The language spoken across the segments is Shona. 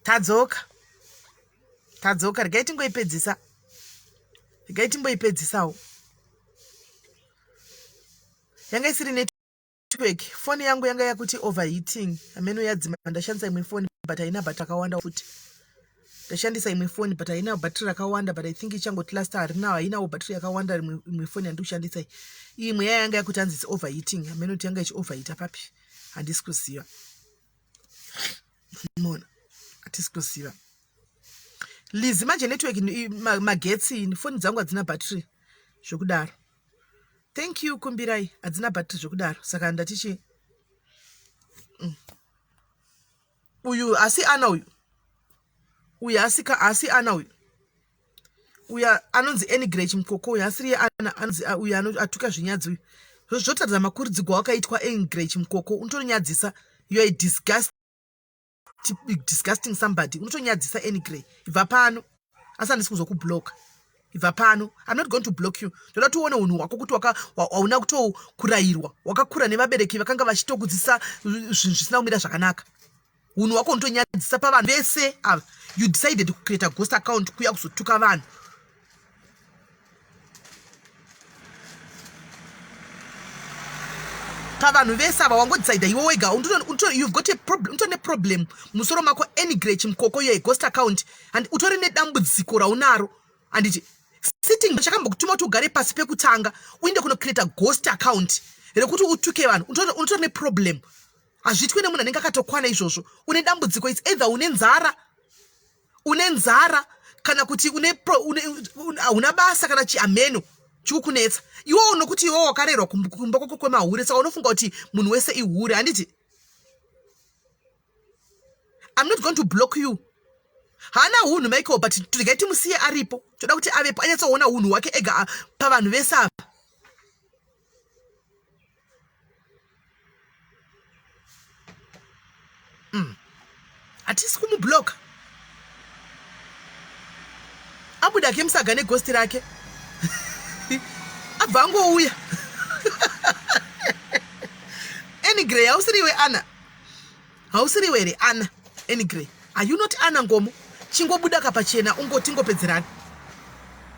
Tadzoka, tadzoka. Regai tingoipedzisa, regai timboipedzisawo. Yanga isiri network, foni yangu yanga yakuti overheating, ameno yadzima. Ndashandisa imwe foni but haina bhatiri rakawanda futi. Ndashandisa imwe foni but haina bhatiri rakawanda, but I think ichangotilasta. Harina, hainawo bhatiri yakawanda imwe foni yandiri kushandisa iyi. Imwe yaya yanga yakuti hanzi its overheating, ameno kuti yanga ichioverheata papi, handisi kuziva. Mona, hatisi kuziva. Lizi, manje network, magetsi, foni dzangu hadzina bhatiri zvekudaro. Thank you, kumbirai. Hadzina bhatiri zvekudaro, saka ndatichi Uyu asi ana uyu, uyu asika, asi ana uyu, uyu anonzi Annie Chimukoko uyu asiri ana, anonzi uyu atuka zvinyadzi uyu. Zvotaridza makurudzirwo akaitwa Annie Chimukoko. Unotonyadzisa, you are disgust, disgusting somebody. Unotonyadzisa, Annie Grey. Ibva pano, asi handisi kuzokubloka. Ibva pano, I'm not going to block you. Ndoda tione unhu hwako kuti hauna kutokurayirwa, wakakura nevabereki vakanga vachitokudzisa zvinhu zvisina kumira zvakanaka. Unhu hwako unotonyadzisa pavanhu vese ava. You decided kucreate a ghost account kuya kuzotuka vanhu. Pavanhu vese ava wangodecida iwe wega. You've got a problem, utori neproblem musoro mako, Annie Grey Chimukoko. You're a ghost account and utori nedambudziko raunaro, handiti? Sitting chakambokutuma kuti ugare pasi pekutanga uinde kunocreata ghost account rekuti utuke vanhu, unotori neproblem. Hazviitwe nemunhu anenge akatokwana izvozvo. Une dambudziko. Its either une nzara, une nzara, kana kuti hauna basa, kana chiameno chikukunetsa iwowo, nokuti iwowo wakarerwa kumba kwako kwemahure, saka unofunga kuti munhu wese ihure, handiti? I'm not going to block you. Haana hunhu Michael, but regai timusiye aripo. Toda kuti avepo anyatsoona hunhu hwake ega pavanhu vese ava. Hatisi kumubloka. Abuda ke musaga neghost rake, abva angouya. Annie Grey, hausiriwe Anna? Hausiriwe here Anna? Annie Grey, are you not Anna Ngomo? Chingobuda ka pachena, tingopedzerana.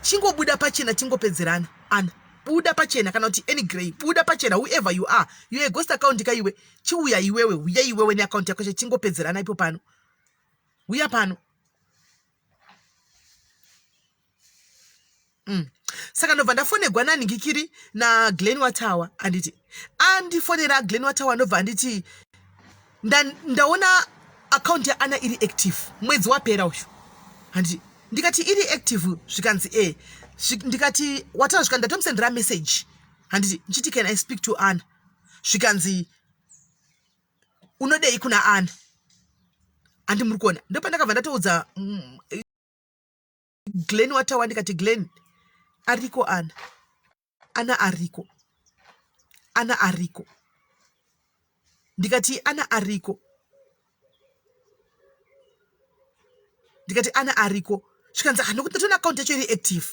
Chingobuda pachena, tingopedzerana. Anna, buda pachena, kana kuti Annie Grey, buda pachena. Whoever you are, you a ghost account ka iwe. Chiuya iwewe, uya iwewe neaccount yako, chingopedzerana ipo pano. Uya pano. Saka ndobva ndafonegwa nanhingikiri naGlen Watawa, anditi? Andifonera Glen Watawa, ndobva anditi ndaona account yaAna iri active mwedzi wapera uyu, handiti? Ndikati iri active? Zvikanzi e. Ndikati watawa, zvikanzi ndatomusendera message, handiti, ndichiti, "Can I speak to Ana?" Zvikanzi unodei kuna Ana? Handi muri kuona? Ndopandakabva ndatoudza Glen Watawa, ndikati, "Glen, ariko Ana. Ana ariko, Ana ariko." Ndikati Ana ariko, ndikati Ana ariko. Zvikanzi, "Ah, nokuti ndatoona account yacho iri active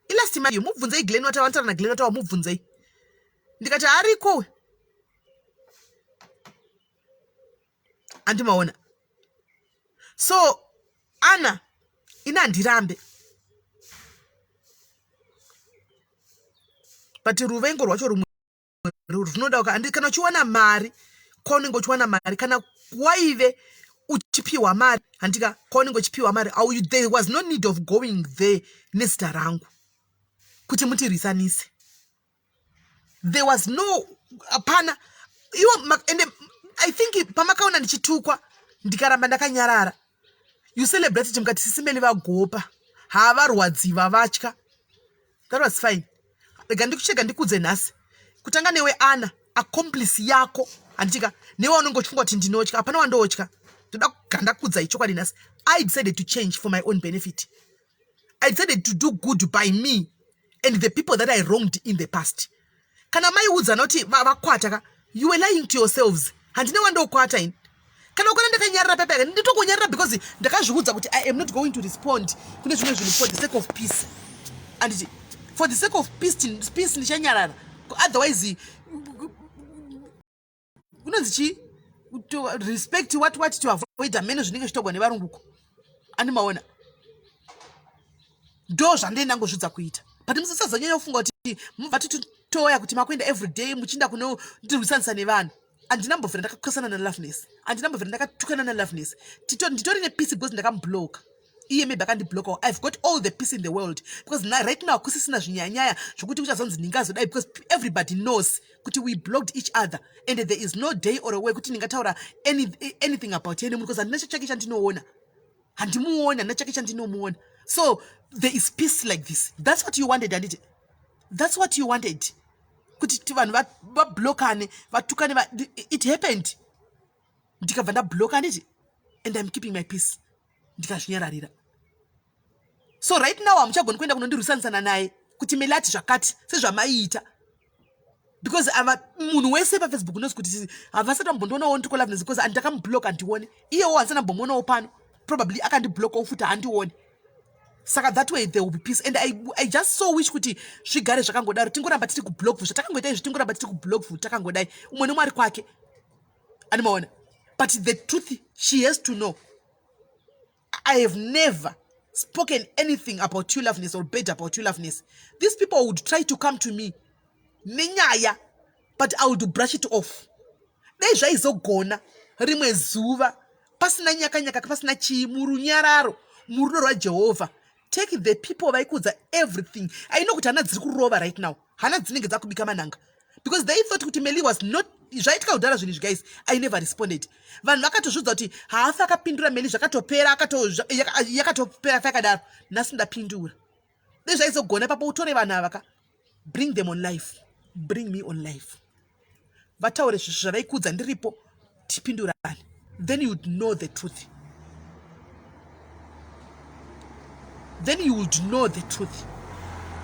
ilast month." Mubvunzei Glen Watawa, anotaura naGlen Watawa, mubvunzei. Ndikati ariko, andimaona. So Ana, ini handirambe, but ruvengo rwacho rumwe runoda. Kana uchiwana mari kwaunenge uchiwana mari, kana waive uchipiwa mari, handika, kwaunenge uchipiwa mari, there was no need of going there nezita rangu kuti mutirwisanise. There was no, hapana iwo. Ende I think pamakaona ndichitukwa ndikaramba ndakanyarara, you celebrated mukati Sis Melly vagopa, havarwadziva, vatya. That was fine. Rega ndikuchega, ndikudze nhasi, kutanga newe Ana, accomplice yako, handitika? Newe unenge uchifunga kuti ndinotya, hapana wandotya. Ndoda kuganda kudzai chokwadi nhasi. I decided to change for my own benefit. I decided to do good by me and the people that I wronged in the past. Kana maiudzana kuti vakwata ka, you were lying to yourselves. Handina wandokwata ini. Kana ukona ndakanyarara pepe, nditokonyarara because ndakazviudza kuti I am not going to respond kune zvimwe zvinhu for the sake of peace, anditi? For the sake of peace, peace, ndichanyarara. Otherwise kunonzi chii? To respect what what to avoid amene zvinenge zvitogwa nevarunguko. Animaona ndo zvandei ndangozvidza kuita, but musasazonyanya kufunga kuti mubva titoya kuti makuenda everyday muchiinda kunondirwisanisa nevanhu. Handina mbovhera ndakakosana naloveness, handina mbovhera ndakatukana naloveness. Nditori nepeace because ndakamubloka iye, maybe akandiblokawo. I've got all the peace in the world because na, right now kusisina zvinyanyaya zvokuti kuchazonzi ndingazodai, because everybody knows kuti we blocked each other and there is no day or a way kuti ndingataura anything about any munhu, because handina chake chandinoona, handimuoni, handina chake chandinomuona. So there is peace like this. That's what you wanted, handiti? That's what you wanted, kuti vanhu vablokane, vatukane. It happened, ndikabva ndabloka, handiti? And I'm keeping my peace, ndikazvinyararira. So right now hamuchagoni kuenda kunondirwisanisana naye kuti Melati zvakati sezvamaiita, because ava munhu wese paFacebook unozi kuti havasati vambondionawo ndiko Loveness, because andakamublock, handione. Iyewo handisana mbomuonawo pano, probably akandiblokawo futi, handione. Saka that way there will be peace and I just so wish kuti zvigare zvakangodaro, tingoramba tiri kublock zvatakangoita izvi, tingoramba tiri kublock takangodai, umwe nemwe ari kwake, animaona. But the truth she has to know, I have never spoken anything about you, Loveness, or bad about you, Loveness. These people would try to come to me nenyaya, but I would brush it off. Dai zvaizogona rimwe zuva pasina nyakanyaka, pasina chii, murunyararo, murudo rwaJehovha, take the people vaikudza everything. I know kuti hana dziri kurova right now, hana dzinenge dzakubika manhanga, because they thought kuti Meli was not. Zvaitika kudhara zvinhu izvi, guys. I never responded. Vanhu vakatozvidza kuti haafi akapindura Meli, zvakatopera, yakatopera fa yakadaro. Nhasi ndapindura. Dai zvaizogona ipapo utore vanhu ava ka, bring them on life, bring me on life, vataure zvisvo zvavaikudza ndiripo, tipindurane. Then you'd know the truth, then you would know the truth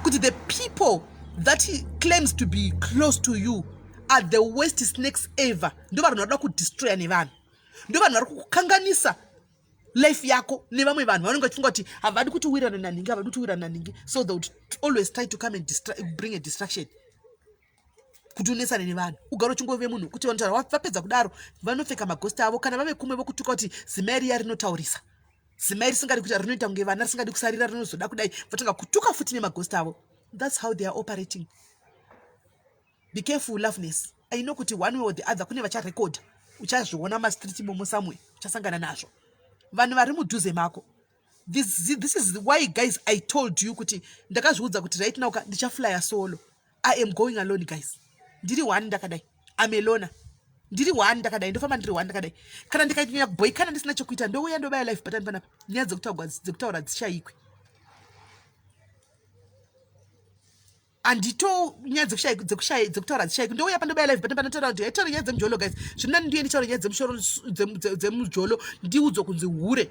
kuti the people that he claims to be close to you are the worst snakes ever. Ndo vanhu vanoda kudestroya nevanhu, ndo vanhu vari kukanganisa life yako nevamwe vanhu vanenge vachifunga kuti havadi kuti uwirane nanhingi, havadi kuti uwirane nanhingi. So they would always try to come and bring a distraction kuti unesane nevanhu, ugare uchingove munhu kuti vanotaura. Vapedza kudaro vanopfeka magosti avo kana vave kumwe, vokutuka kuti zimai riya rinotaurisa, zimai risingadi kuita, rinoita kunge vana, risingadi kusarira, rinozoda kudai. Vatanga kutuka futi nemagosti avo. That's how they are operating. Be careful, Loveness. I know kuti one way or the other kune vacharekodha, uchazviona mastreet imomo somewhere, uchasangana nazvo, vanhu vari mudhuze mako. This is why, guys, I told you kuti ndakazviudza kuti right now ka ndichaflya solo. I am going alone, guys. Ndiri one ndakadai, am alone, ndiri one ndakadai, ndofamba ndiri one ndakadai. Kana ndikanyanya kubhoikana, ndisina chokuita, ndouya ndobaya live button panapa, nyaya dzekutaura dzishayikwe. Handito nyaya dzekutaura dzishayikwe, ndouya pandobaya live button panotaura kuti haitaura nyaya dzemujolo. Guys, zvinani ndiye ndichaura nyaya dzemujolo, ndiudzwe kunzi hure,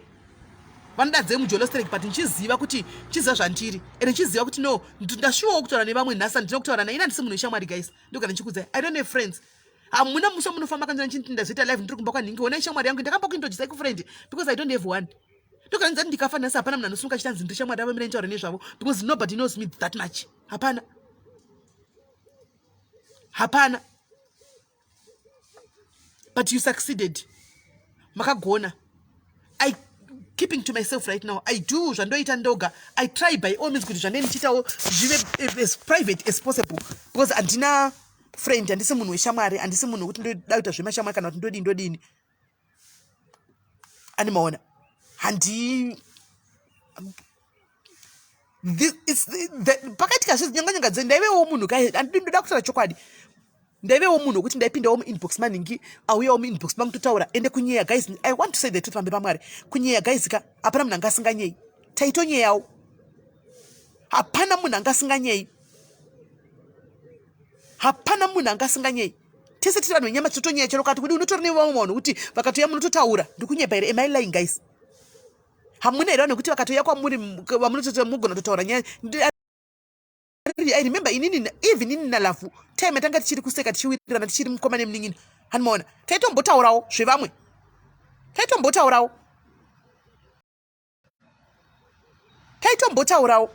vanoda dzemujolo straight, but ndichiziva kuti ndichiziva zvandiri and ndichiziva kuti no, ndashuwawo kutaura nevamwe. Nhasi handina kutaura naina, handisi munhu weshamwari, guys. Ndogara ndichikudzai, I don't have friends. Hamuna musi wamunofamba kanzira ndichiti ndazoita live ndiri kumba kwanhingi, onai shamwari yangu, ndakamba kuintroducai kufriend, because I don't have one. Ndogara ndizati ndikafa nhasi, hapana munhu anosunga achitanzi ndiri shamwari avo, mira nditaure nezvavo, because nobody knows me that much. Hapana, hapana. But you succeeded, makagona. I keeping to myself right now. I do zvandoita ndoga. I try by all means kuti zvandei ndichiitawo zvive as private as possible, because handina friend, handisi munhu weshamwari, handisi munhu wekuti ndoda kuita zvemashamwari kana kuti ndodini ndodini. Animaona handi pakaitika zvinyanganyanga dze ndaivewo munhu kai, ndoda kutaura chokwadi, ndaivewo munhu wekuti ndaipindawo muinbox maningi, auyawo muinbox mangu, totaura. Ende kunyeya, guys, I want to say the truth pambe pamwari, kunyeya, guys ka, hapana munhu anga asinganyei. Taitonyeyawo, hapana munhu anga asinganyei, hapana munhu anga asinganyei. Tese tiri vanhu venyama, tinotonyeya chero kati kudi. Unotori nevamwe vanhu kuti vakatoya munototaura. Ndikunyepa here? Am I lying, guys? Hamuna here vanhu vekuti vakatoya kwamuri vamunototi mugona kutotaura nyaya? I remember inini, even inini naLavhu, time yatanga tichiri kuseka, tichiwirirana, tichiri mukoma nemunin'ina, hanimaona, taitombotaurawo zvevamwe, taitombotaurawo, taitombotaurawo.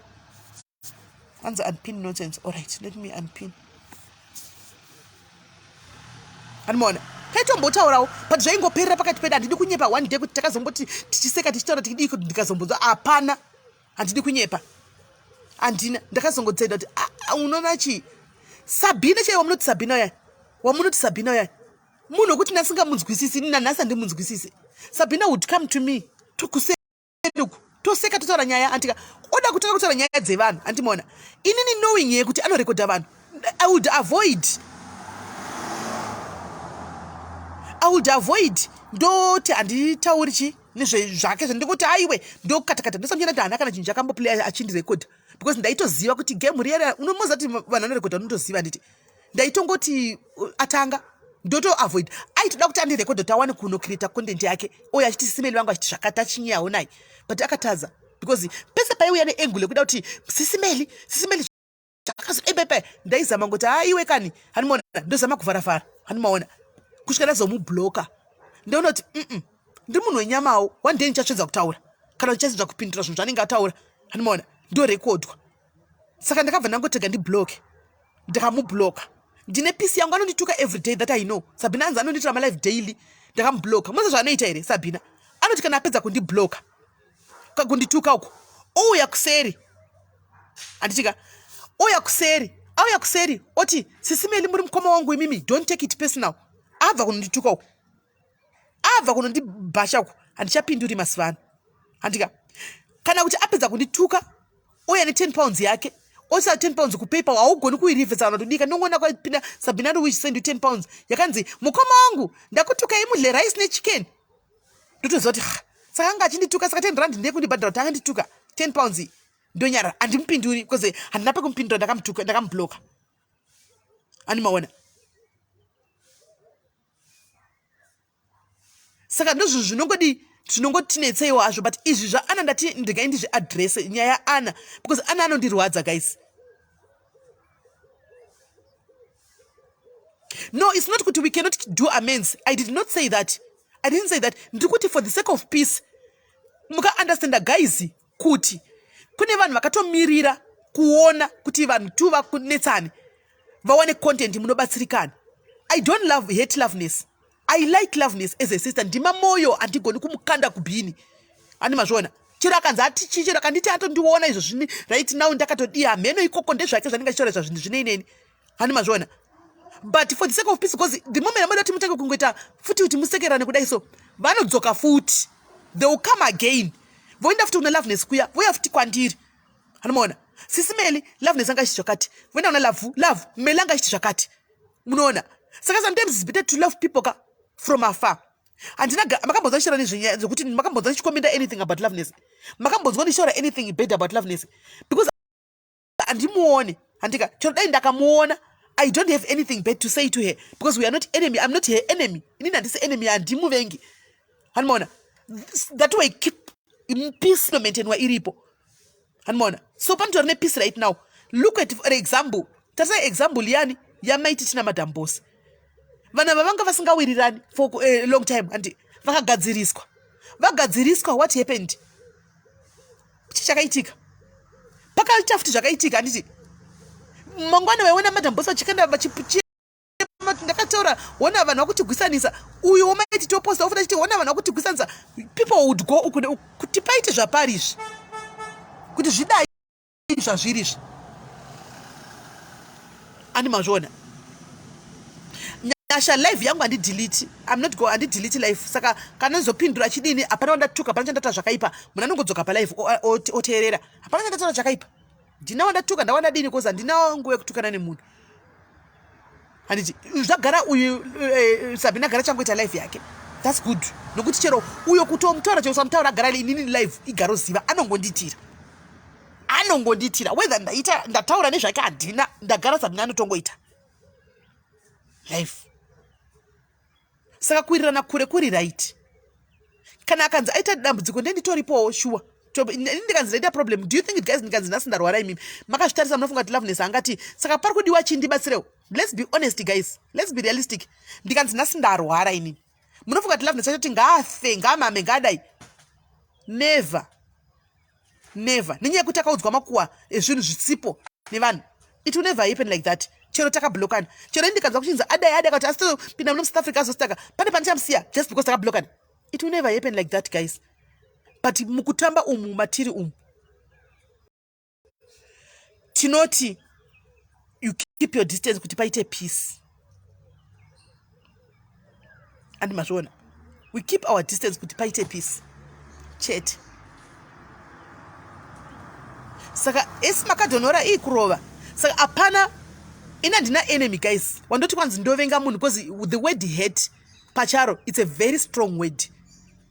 Hanzi unpin nonsense. Alright, let me unpin. Anomaona taitombotaurawo but zvaingoperera pakati pedu. Handidi kunyepa, one day kuti takazomboti tichiseka tichitaura tikidii kuti ndikazombonzwa hapana. Handidi kunyepa, handina. Ndakazongotseda kuti ah, ah, unoona chii Sabhina chaiye wamunoti Sabhina uyaya, wamunoti Sabhina uyaya, munhu wekuti ndasingamunzwisisi ini nanhasi handimunzwisisi. Sabhina would come to me tokuseduku toseka totaura nyaya andika oda kutanga kutaura nyaya dzevanhu andimaona inini knowing ye kuti anorekodha vanhu, I would avoid, I would avoid. Ndoti handitauri chi nezvezvake zvandikuti aiwe ndokatakata ndosamchena kuti haana kana chinhu chakamboplay achindirekodha because ndaitoziva kuti game riya unomoziva kuti vanhu vanorekodha, unotoziva handiti? Ndaitongoti atanga ndotoavoid. Aitoda kuti andirekodha kuti awane kunocreata content yake oyo achiti simeli vangu achiti zvakati achinyawo naye, but akatadza because pese paiuya neangle yekuda kuti sisimeli sisimeli zvakazoepepe ndaizama ngoti haiwe kani handimaona, ndozama kuvharafara handimaona kusvika ndazomubloka. Ndaona kuti ndiri munhu wenyamawo, one day ndichatsvedza kutaura kana ndichatsvedza kupindura zvinhu zvaanenge ataura handimaona ndorekodwa. Saka ndakabva ndangotega ndibloke, ndakamubloka. Ndine peace yangu. Anondituka every day that I know. Sabhina anzi anondiitira malive daily. Ndakamubloka. Moza zvaanoita here? Sabhina anoti kana apedza kundibloka, kundituka uko, ouya kuseri handitika, ouya kuseri, auya kuseri oti, "Sisimeli, muri mukoma wangu imimi, don't take it personal." Abva kunondituka uko, abva kunondibhasha uko, handichapinduri mazuva ano handika. Kana kuti apedza kundituka ouya ne10 pounds yake, oisa £10 kuPayPal. Haugoni kuirivhesa kana kutodika. Ndongoona kwapinda Sabina wish send you £10 yakanzi, "Mukoma wangu, ndakutukai mudle rice nechicken." Ndotoziva kuti saka anga achindituka, saka 10 rand ndeyekundibhadhara kuti angandituka. £10 iyi ndonyarara, handimupinduri because handina pekumupindura. Ndakamutuka, ndakamubloka, andimaona. Saka ndozvo zvinongodi zvinongotinetseiwo hazvo, but izvi zvaana ndati ndegai ndizviadrese nyaya yaana because Ana anondirwadza, guys. No, it's not kuti we cannot do amends. I did not say that, I didn't say that. Ndiri kuti for the sake of peace, mukaunderstanda guys kuti kune vanhu vakatomirira kuona kuti vanhu tu vakunetsane vawane content, munobatsirikana. I don't love hate Loveness, I like Loveness as a sister. Ndima moyo, handigoni kumukanda kubhini andi mazviona. Chero akanzi atichi, chero akanditi atondiona izvo zvini right now ndakatodiya mheno ikoko ndezvake zvanenge achitaura zva zvineineni handi mazviona. But for the sake of peace, because the moment amoda kuti mutange kungoita futi kuti musekerane kudai so, vanodzoka futi, they will come again, voenda futi kuna Loveness kuya, voya futi kwandiri hanomaona, "Sisi Meli, Loveness anga achiti zvakati." Voenda kuna Love, "Love, Meli anga achiti zvakati." Munoona, saka sometimes it's better to love people ka from afar. Handina makambonzwa ndichitaura nezvenyaya dzekuti makambonzwa ndichikomenda anything about Loveness? Makambonzwa ndichitaura anything bad about Loveness? Because handimuone handika. Chero dai ndakamuona, I don't have anything bad to say to her because we are not enemy. I'm not her enemy. Inini handisi enemy, handimuvengi handimaona. That way keep peace inomaintainwa iripo handimaona. So panotori nepeace right now. Look at, for example, tarisai example yani yamaiti tina Madam Boss. Vanhu ava vanga vasingawirirani for a long time handi? Vakagadziriswa, vagadziriswa, what happened? Chii chakaitika? Pakaita futi zvakaitika handiti? Mangwana vaiona Madam Boss vachikanda vachichi ndakataura, "Ona vanhu vakutigwisanisa." Uyu womaiti toposta ofuta chiti, "Ona vanhu vakutigwisanisa." People would go uku neuku kuti paite zvapari izvi, kuti zvidai zvazviri izvi ani mazviona. Nyasha, live yangu handidelete. I'm not go, handidelete live. Saka kana ndizopindura chidini, hapana wandatuka, hapana chandataura zvakaipa. Munhu anongodzoka palive oteerera, hapana chandataura chakaipa. Ndina wandatuka, ndawandadini? Koza handina nguva yekutukana nemunhu handiti? Zvagara uyu Sabina gara changoita live yake, that's good, nokuti chero uyo kutomutaura chero usamutaura, agara inini live igaroziva anongondiitira, anongondiitira whether ndaita ndataura nezvake handina. Ndagara Sabina anotongoita live. Saka kuwirirana kure kuri right. Kana akanzi aita dambudziko ndenditoripowo shuwa. Ini ndikanzi ndaita problem, do you think, guys, ndikanzi nhasi ndarwara, imimi makazvitarisa munofunga kuti Loveness angati saka pari kudiwa chii ndibatsirewo? Let's be honest, guys, let's be realistic. Ndikanzi nhasi ndarwara inini, munofunga kuti Loveness achati ngaafe, ngaamame, ngaadai? Never, never. Nenyaya yekuti akaudzwa makuwa ezvinhu zvisipo nevanhu, it will never happen like that. Chero takablokana, chero indikanzwa kuchinzi adai adai kuti asitopinda muno muSouth Africa azositaka, pane pandichamusiya just because takablokana. It will never happen like that, guys. But mukutamba umu matiri umu tinoti you keep your distance kuti paite peace. Andi mazviona, we keep our distance kuti paite peace chete. Saka esi makadhonora ii kurova, saka hapana ini handina enemy, guys. Wandoti kwanzi ndovenga munhu, because the word hate pacharo, it's a very strong word.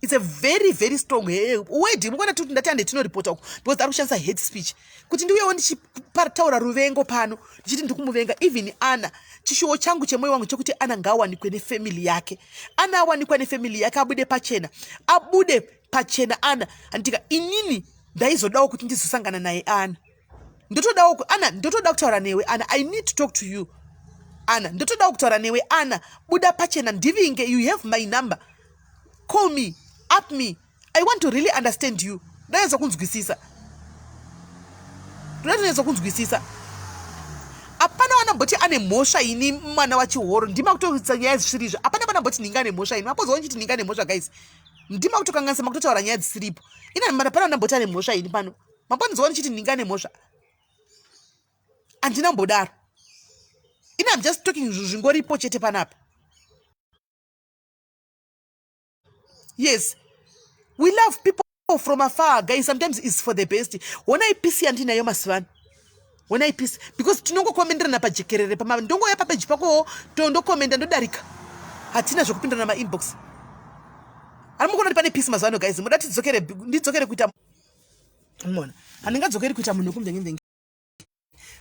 It's a very very strong word. Mukuona tikuti ndati hande tinoripota uku because ari kushandisa hate speech kuti ndiuyewo ndichitaura ruvengo pano ndichiti ndiri kumuvenga. Even Ana, chishuwo changu chemwoyo wangu chekuti Ana ngaawanikwe nefamily yake. Ana awanikwa nefamily yake, abude pachena, abude pachena Ana. Andika inini ndaizodawo kuti ndizosangana naye Ana. Ndotodawo Ana, ndotoda kutaura newe Ana. I need to talk to you Ana, ndotodawo kutaura newe Ana. Buda pachena, ndivinge. You have my number, call me up me. I want to really understand you. Ndanyatsa kunzwisisa, ndanyatsa kunzwisisa. Hapana wanamboti ane mhosva ini mwana wachihoro. Ndima kutoita nyaya zvisiri izvo. Hapana wanamboti ninga ane mhosva ini. Mapozi wanchiti ninga ane mhosva, guys. Ndima kutokanganisa, makutotaura nyaya dzisiripo. Ina hapana wanamboti ane mhosva ini pano. Mambonzwa ndichiti ninga ane mhosva? Handina mbodaro ini. I'm just talking zvingoripo chete panapa. Yes, we love people from afar, guys. Sometimes is for the best. Honai peace yandinayo mazuva ano. Honai peace, because tinongokomenderana pajekerere pama. Ndongouya papeji pakowo, tondokomenda, ndodarika. Hatina zvekupindirana mainbox. Ari mukuona kuti pane peace mazuva ano, guys. Muda tidzokere, ndidzokere kuita mona? Handingadzokeri kuita munhu wekumvenge.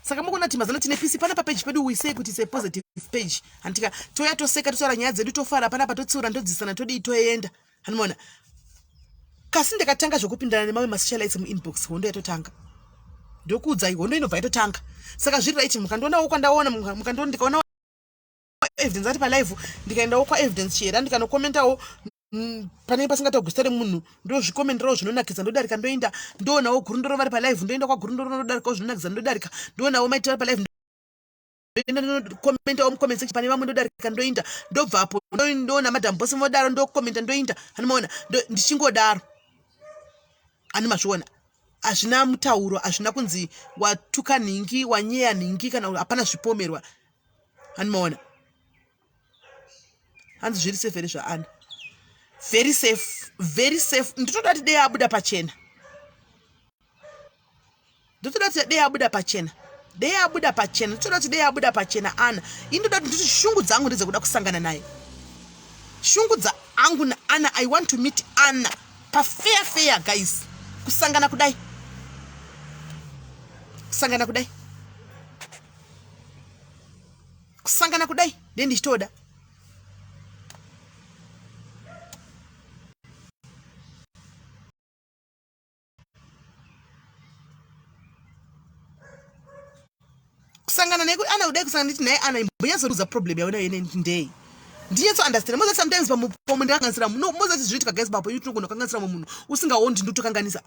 Saka mukuona kuti mazano tine peace pana papeji pedu. We say kuti it's a positive page, handitika? Toya toseka, totaura nyaya dzedu, tofara panapa, totsiura, ndodzisana, todii, toenda. Hanimona kasi ndakatanga zvekupindana nemamwe masocialites muinbox, hondo yatotanga. Ndokuudzai, hondo inobva yatotanga. Saka zviri right, mukandionawo kwandaona, mukandiona, ndikaona Evidence ati palive, ndikaendawo kwaEvidence Chihera, ndikanokomentawo panenge pasingataugwi zita remunhu, ndozvikomenderawo zvinonakidza, ndodarika, ndoenda. Ndoonawo Gurundoro vari palive, ndoenda kwaGurundoro, ndodarikawo zvinonakidza, ndodarika. Ndoonawo Maiti vari palive, ndoenda ndokomentawo mucomment section pane vamwe, ndodarika, ndoenda. Ndobvapo ndoona Madam Boss vodaro, ndokomenta, ndoenda. Anomaona ndichingodaro, ani mazviona? Hazvina mutauro, hazvina kunzi watuka nhingi, wanyeya nhingi, kana hapana zvipomerwa. Animaona hanzi zviri safe here zvaAna? Very safe, very safe. Nditoda kuti dei abuda pachena. Ndotoda kuti dei abuda pachena, dei abuda pachena. Ndotoda kuti dei abuda pachena Ana. Indoda kuti nditi shungu dzangu ndedzekuda kusangana naye. Shungu dzaangu naAna, I want to meet Ana pafair fair, guys. Kusangana kudai, kusangana kudai, kusangana kudai, dei ndichitoda. Kusangana naye Ana kudai, kusangana nditi naye Ana, imbonyatsoudza problem yaona yene ndei, ndinyatso understand. Moza sometimes pamwe ndakakanganisira no, moza zvinoitika, guys. Papo tinogona kukanganisira mumwe munhu usingaoni kuti ndotokanganisa,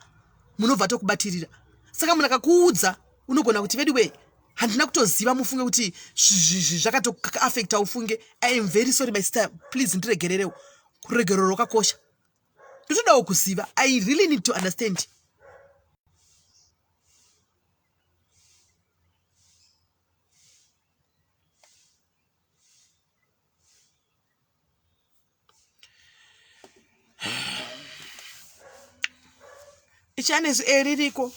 munobva tokubatirira. Saka munhu akakuudza unogona kuti vedu wee, handina kutoziva. Mufunge kuti zvakatoaffecta. Ufunge, I am very sorry, my sister, please ndiregererewo. Kuregerero rwakakosha. Ndotodawo kuziva. I really need to understand. Ichanesu e ririko,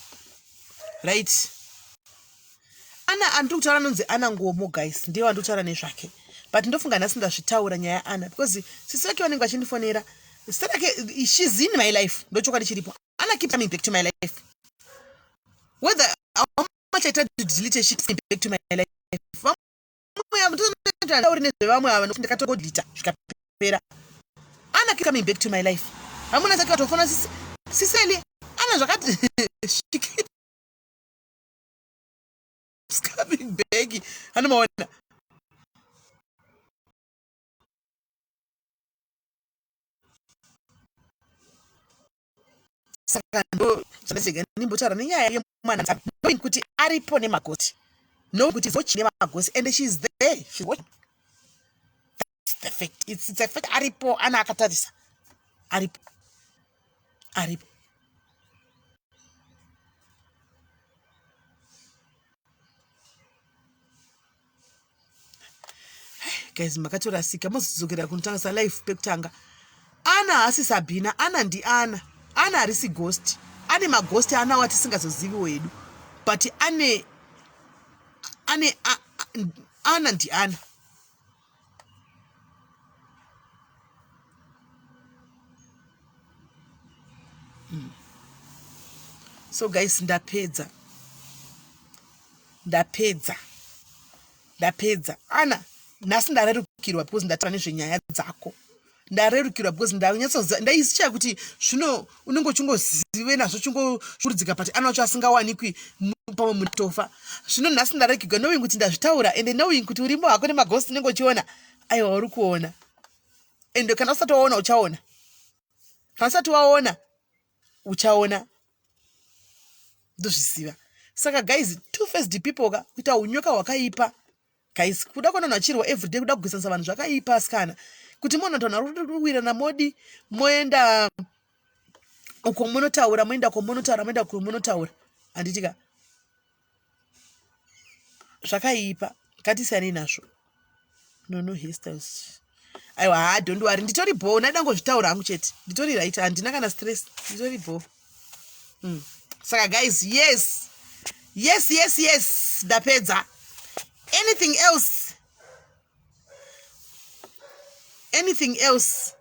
right? Ana andiri kutaura anonzi Ana Ngomo, guys, ndiye wandiri kutaura nezvake. But ndofunga nhasi ndazvitaura nyaya yaAna because sisi vake vanenge vachindifonera. Zita rake, she's in my life, ndochokwadi chiripo. Ana keep coming back to my life, whether how much I try to delete, she keeps back to my life. Vamwe nezvevamwe ava nokuti ndakatogodilita zvikapera. Ana keep coming back to my life. Hamuna sati vatofona siseli Ana zvakati, she keeps coming back. Anomaona saka ndo zvandasega ndimbotaura nenyaya yemwana knowing kuti aripo nemagoti. No kuti watching nemagosi and she's there. She's watching. That's the fact. It's, it's a fact. Aripo ana akatarisa. Aripo. Aripo. Guys, makatorasika mozodzokera kunotangisa life pekutanga. Ana haasi Sabina, Ana ndi Ana. Ana harisi ghost. Ane maghost anawo atisingazoziviwo hedu. But ane ane a, a, Ana ndi Ana. So guys, ndapedza. Ndapedza. Ndapedza. Ana, nhasi ndarerukirwa because ndataura nezvenyaya dzako. Ndarerukirwa because ndanyatsoziva ndaisichaya kuti zvino unenge uchingozive nazvo uchingoshuridzika but ana wacho asingawanikwi pamwe mutofa. Zvino nhasi ndarerukirwa knowing kuti ndazvitaura and knowing kuti urimo hako nemaghost unenge uchiona. Aiwa uri kuona. And kana usati waona uchaona. Kana usati waona uchaona. Ndozviziva. Saka guys, two faced people ka kuita unyoka hwakaipa. Guys, kuda kuona vanhu vachirwa everyday, kuda kugwisanisa vanhu zvakaipa asikana. Kuti muona kuti vanhu vari kuwirana modi, moenda uko munotaura, moenda uko munotaura, moenda uko munotaura. Handiti ka? Zvakaipa. Ngatisiyanei nazvo. No, no hairstyles. Aiwa, haa, don't worry. Nditori bho, ndaida ngozvitaura hangu chete. Nditori right, handina kana stress. Nditori bho. Saka guys, yes. Yes, yes, yes. Ndapedza. Anything else? Anything else?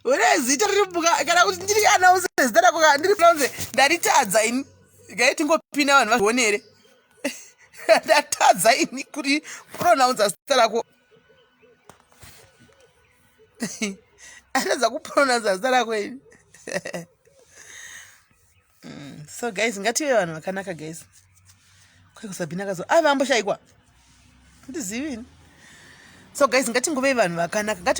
Une zita riri muka kana kuti ndiri announce zita rako kana ndiri pronounce ndaritadza ini. Gai tingopinda vanhu vazvionere. Ndatadza ini kuti pronounce zita rako. Atadza kupronounce zita rako ini. So guys, ngative vanhu vakanaka guys. Kwai kusabhina akazo ave amboshaikwa. Handizivi ini. So guys, ngatingovei vanhu vakanaka.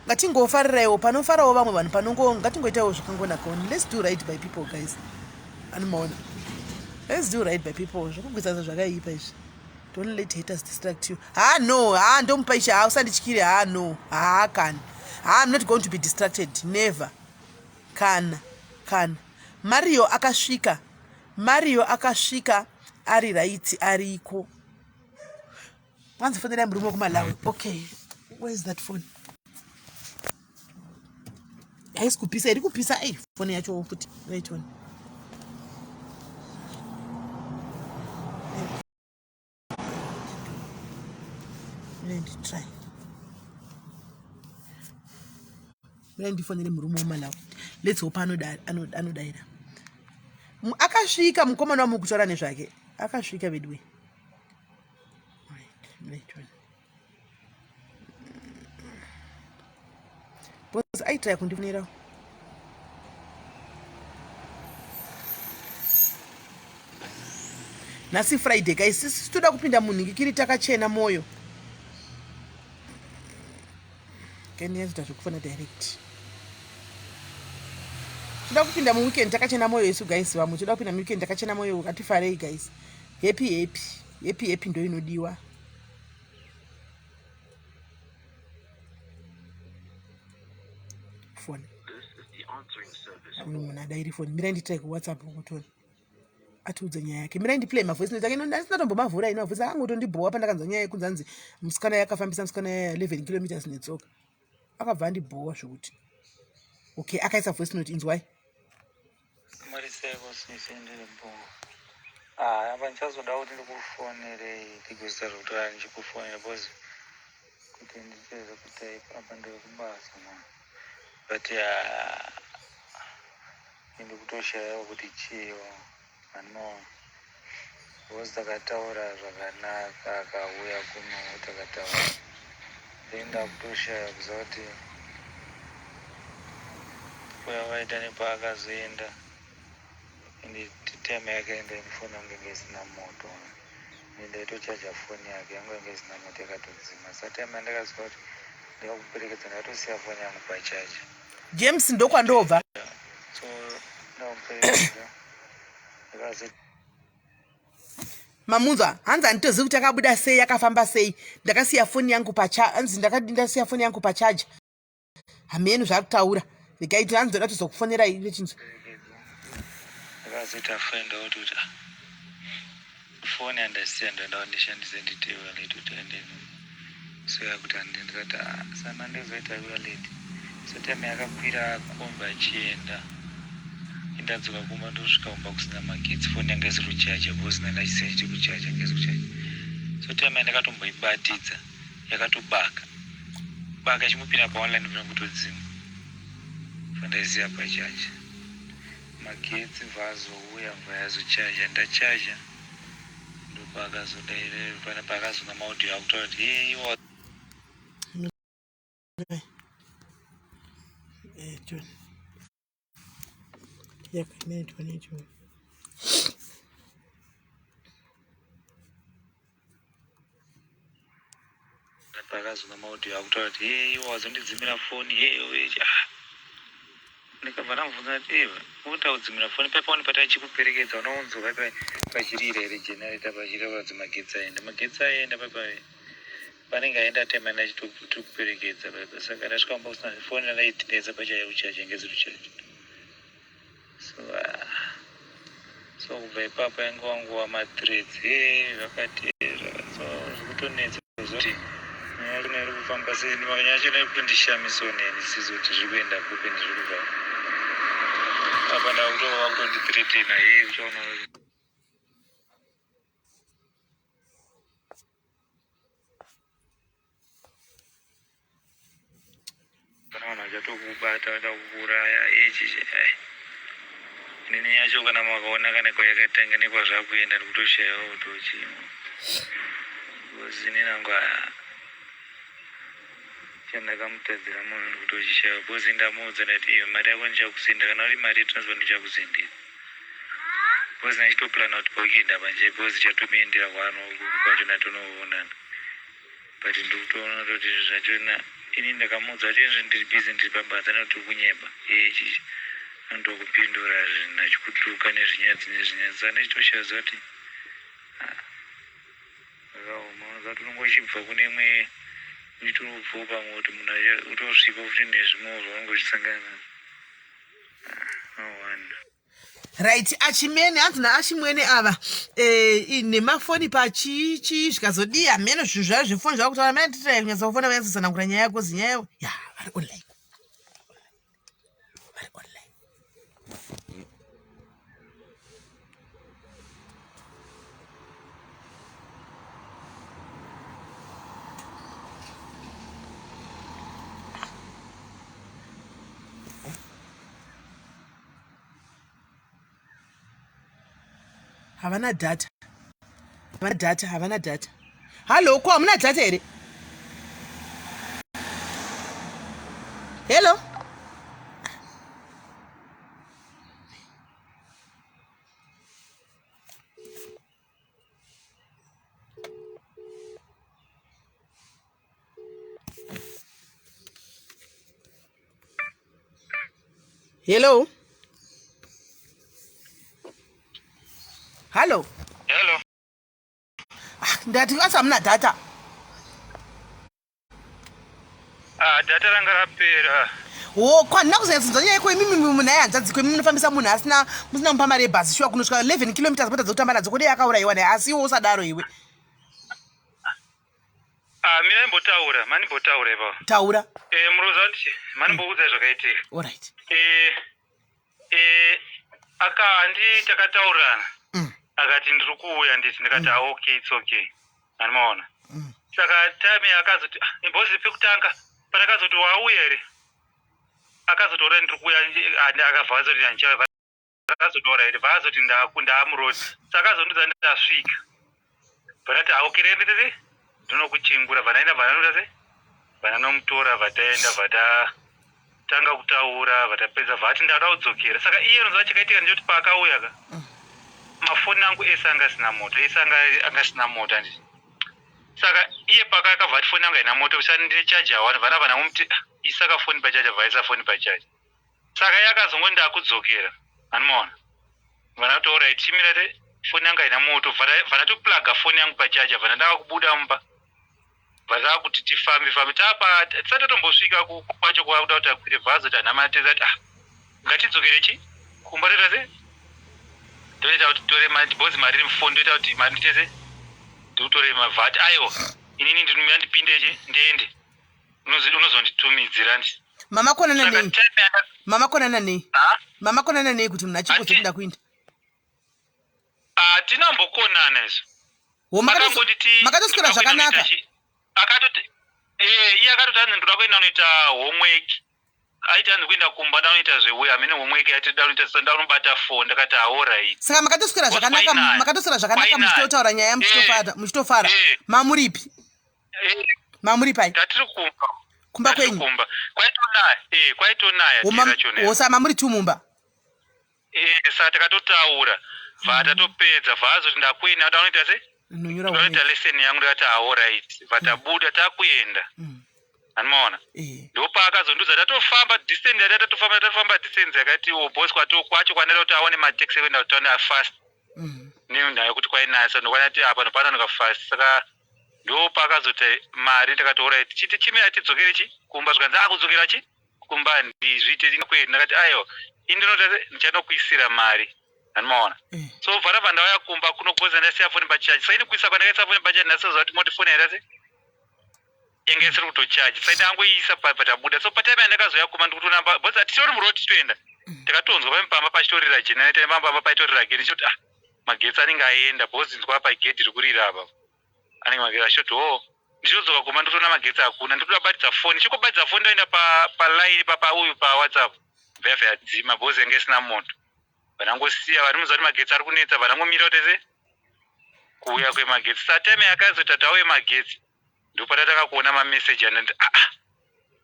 Ngatingofariraiwo panofarawo vamwe vanhu panongo ngatingoitawo zvakangonakawo. Let's do right by people guys. Anomaona. Let's do right by people. Zvokugwidzana zvakaipa izvi. Don't let haters distract you. Ha no, ha ndomupa ichi, ha usandityire, ha no, ha kana. Ha, I'm not going to be distracted. Never. Kana, kana. Mario akasvika. Mario akasvika ari right ariko. Kwanzi fonera murume wekuMalawi. Okay, where is that phone? Haisi kupisa, iri kupisa. Ei, foni yacho futi. Right one. Let try. Mira ndifonere murume weMalawi. Let's hope anodaira. Akasvika mukomana wamukutaura nezvake. Akasvika veduwe. Right, right one. Because aitry kundifonera. Nhasi Friday guys, sisi toda kupinda munhingikiri takachena moyo. Kenyaita zvekufona direct. Toda kupinda muweekend takachena moyo isu guys, vamwe toda kupinda muweekend takachena moyo, ngatifarei guys. Happy happy, happy happy ndo inodiwa. Phone. Uyu munhu adairi phone. Mirai nditry ku WhatsApp kutoni. Atiudze nyaya yake. Mirai ndiplay mavoice note ake. Ndasina tombomavhura ini mavoice akangotondibhowa pandakanzwa nyaya yekunzi hanzi musikana yakafambisa musikana ya 11 kilometers netsoka. Akabva andibhowa zvekuti. Okay, akaisa voice note inzwai. Muri sei kusisi ndiri bho. Ah, apa ndichazoda kuti ndikufonerei ndikuziva zvekuti ndichikufonera because kuti ndiite zvekutaipa apa ndiri kubasa man. But ah, ndikutoshayawo kuti chiiwo ano. Because takataura zvakanaka akauya kuno takataura then ndakutoshaya kuziva kuti uya waita nepaakazoenda and time yakaenda ini foni yangu inge isina moto and ndaitochaja foni yake yangu yanga isina moto yakatodzima sa time yandakaziva kuti ndikakuperekedza ndakatosiya foni yangu pachaja. James ndokwandobva. So ndakuperekedza ndikazo Mamunzwa hanzi handitozivi kuti akabuda sei akafamba sei ndakasiya foni yangu pacha hanzi ndakasiya foni yangu pachaja hameno zvaari kutaura regai hanzi ndoda tozokufonera ichinzwa ndakazoita friend out kuti ah, foni yandasiya ndoenda ndishandise ndite wallet kuti ende so yakuti handi ndikati ah, sana ndizoita wallet so time yakakwira kombi achienda indadzoka kumba ndosvika kumba kusina magetsi foni yanga isiri kuchaja because ndanga chisina chiti kuchaja yanga isiri kuchaja so time yandakatomboibatidza yakatobaka baka ichingopinda paonline fona kutodzima fandaisiya pachaja magetsi bvaazouya bva yazochaja ndachaja ndopaakazodaira pana paakazona maaudio akutaura kuti hey iwo Eh, John. Yeah, minute, minute. Paakazona maaudio akutaura kuti hey iwo wazondidzimira foni hey oye ah. Ndikabva ndamubvunza ndati iwe ukuita kudzimira foni paipaoni pataichikuperekedza unounzwa paipa pachirira here generator pachirira kuratidza magetsi aenda magetsi aenda paipa panenge aenda time andachitokuperekedza paipa saka ndasvika kumba kusina foni ndaitinetsa pachaya kuchaja ngeziri kuchaja so ah, so kubva ipapo yange wanguva mathreads he zvakati so zvikutonetsa zoti nyaya yacho iri kufamba sei nyaya yacho iri kutondishamisawo neni sizo kuti zviri kuenda kupi ende zviri kubva apa ndakutova kutondithreatena he uchaona kana vanhu vachatokubata vada kukuuraya ichi ai inini yacho kana makaona kana kwayakatanga nekwazvakuenda ndikutoshayawo kuti uchimo because inini angu chandakamutadzira munhu ndikutochishayawa because ndamuudza ndati iyo mari yako ndichakusenda kana uri mari yetransport ndichakusendera because ndachitoplana kuti paweekend apa nje because chatomuendera kwano kwacho ndatonoonana but ndikutoona kuti zvachona ini ndakamuudza kuti izvi ndiri busy ndiri pabasa nekuti kunyeba iye anotokupindura zvinhu achikutuka nezvinyadzi nezvinyadzi saka ndichitoshaza kuti ah, zvakaoma unoziva kuti unonge uchibva kune imwe uchitobvawo pamwe kuti munhu utosvika futi nezvimwewo zvaunenge uchisangana nazvo ah, no wonder. Right, achimene hanzi naashimwene ava eh, nemafoni pachii chii zvikazodii hameno zvinhu zvayo zvefoni zvava kutaura mene titira kunyatsa kufona vanyatsotsanangura nyaya yako zi nyaya ya vari online vari online Havana data, havana data, havana data. Hallo, ko hamuna data here? Hello. Hello. Hello. Hello. Ah, ndati asi hamuna data. Ah, data ranga rapera. Wo, kwa ndina kuzonyatsodzwa nyaya yeko imimi munhu aye hanzvadzi kwemi munofambisa munhu asina musina mupa mari yebhazi shuwa kunosvika 11 kilometers mota dzekutamba nadzo kudei akaurayiwa naye asi iwe usadaro iwe. Ah, mira imbotaura, mani imbotaura ipapo. Taura. Eh, muroza kuti mani mboudza zvakaitika. All right. Eh, eh, aka handi takataurana. Akati ndiri kuuya nditi ndikati ah, okay, it's okay. Ani maona. Saka time akazoti ah, imbozi pekutanga parakazoti wauya here? Akazoti ora ndiri kuuya akabva azoti handichava Vazotora here vazoti ndamuroad saka azondiudza ndasvika vanati aukire nditete ndinokuchingura vanaenda vananoita se vananomutora vataenda vatatanga kutaura vatapedza vati ndada kudzokera saka iye noziva chakaitika ndechekuti paakauya ka mafoni angu ese anga asina moto ese anga asina moto anditi saka iye paka akabva ati foni yangu haina moto sa ndine chaja one vana vana ngomuti ah, isaka foni pachaja vaisa foni pachaja saka iye akazongoti ndakudzokera animaona vana kuti orit chimira te foni yangu haina moto vana toplaga foni yangu pachaja vana ndava kubuda mumba vazava kuti tifambe fambe tapa tisati tatombosvika kwacho kwakuda kuti akwire bhazi kuti anhama teza kuti ah ngatidzokere chi kumba toita se toita kuti tore mabhozi mari iri mufoni toita kuti mari nditese ndikutore mavhati aiwa inini ndinomira ndipinde chi ndiende unozonditumidzira ndi mama konana nei mama konana nei mama konana nei kuti munhu achikozokuda kuinda hatinambokonana izvo Wo, Akangonditi- makatoswera zvakanaka akatoti eh, iye akatoti hanzi ndoda kuenda kunoita homework aiti hanzi kuenda kumba ndanoita zveuya hamene homework yaiti ndanoita sa ndanobata phone ndakati aorit saka makatoswera What's zvakanaka kwainaya? makatoswera zvakanaka Kwainaya. muchitotaura nyaya muchitofara muchitofara Eh. mamuripi mamuri pai tatiri kumba kumba Tatiri kwenyu kumba kwaitonaya eh kwaitonaya Wo, dira chonera wo, saka mamuri tu mumba Eh, saka takatotaura bva tatopedza bva azoti ndakuenda ndanoita se Ndinonyora ndanoita homework. lesson yangu ndikati aorit bva tabuda takuenda animaona Eh. ndopaakazondiudza tatofamba distance yati tatofamba tatofamba distance yakati oh, boss kwato kwacho kwandaida kuti aone mataxi ekuenda kutauni afast nenhaya yekuti kwainaya ndokwanati apa ndopanonoka fast saka ndopaakazoti mari ndakati orit chiti chimira tidzokere chi kumba zvikanzi akudzokera chi kumba ndizviite kwedu ndakati aiwa indinota ndichanokuisira mari andimaona Eh. so bva rabva ndauya kumba kunogoza ndasiya foni pachaji saini kuisa kwandakaisa foni pachaji ndasizoza kuti moti foni yaitase yanga isiri kutochaji sai ndangoiisa patabuda so patime yandakazouya kumba ndikutonamba bcause hatitori muroad tichitoenda takatonzwa pamupamba pachitorira generator pamupamba paitorira gedi choti ah magetsi anenge aenda bcause nzwa pagedhi riri kurira apa anenge magetsi achitoti o ndichidzoka kumba ndikutoona magetsi hakuna ndikutobatidza foni chikobatidza foni ndoenda palaini papauyu pawhatsapp bva yadzima bcause yanga isina moto vanangosiya vari muziva kuti magetsi ari kunetsa vanangomira kuti se kuuya kwemagetsi satime yakazoti tauye magetsi ndopatatanga kuona mameseji anoti aa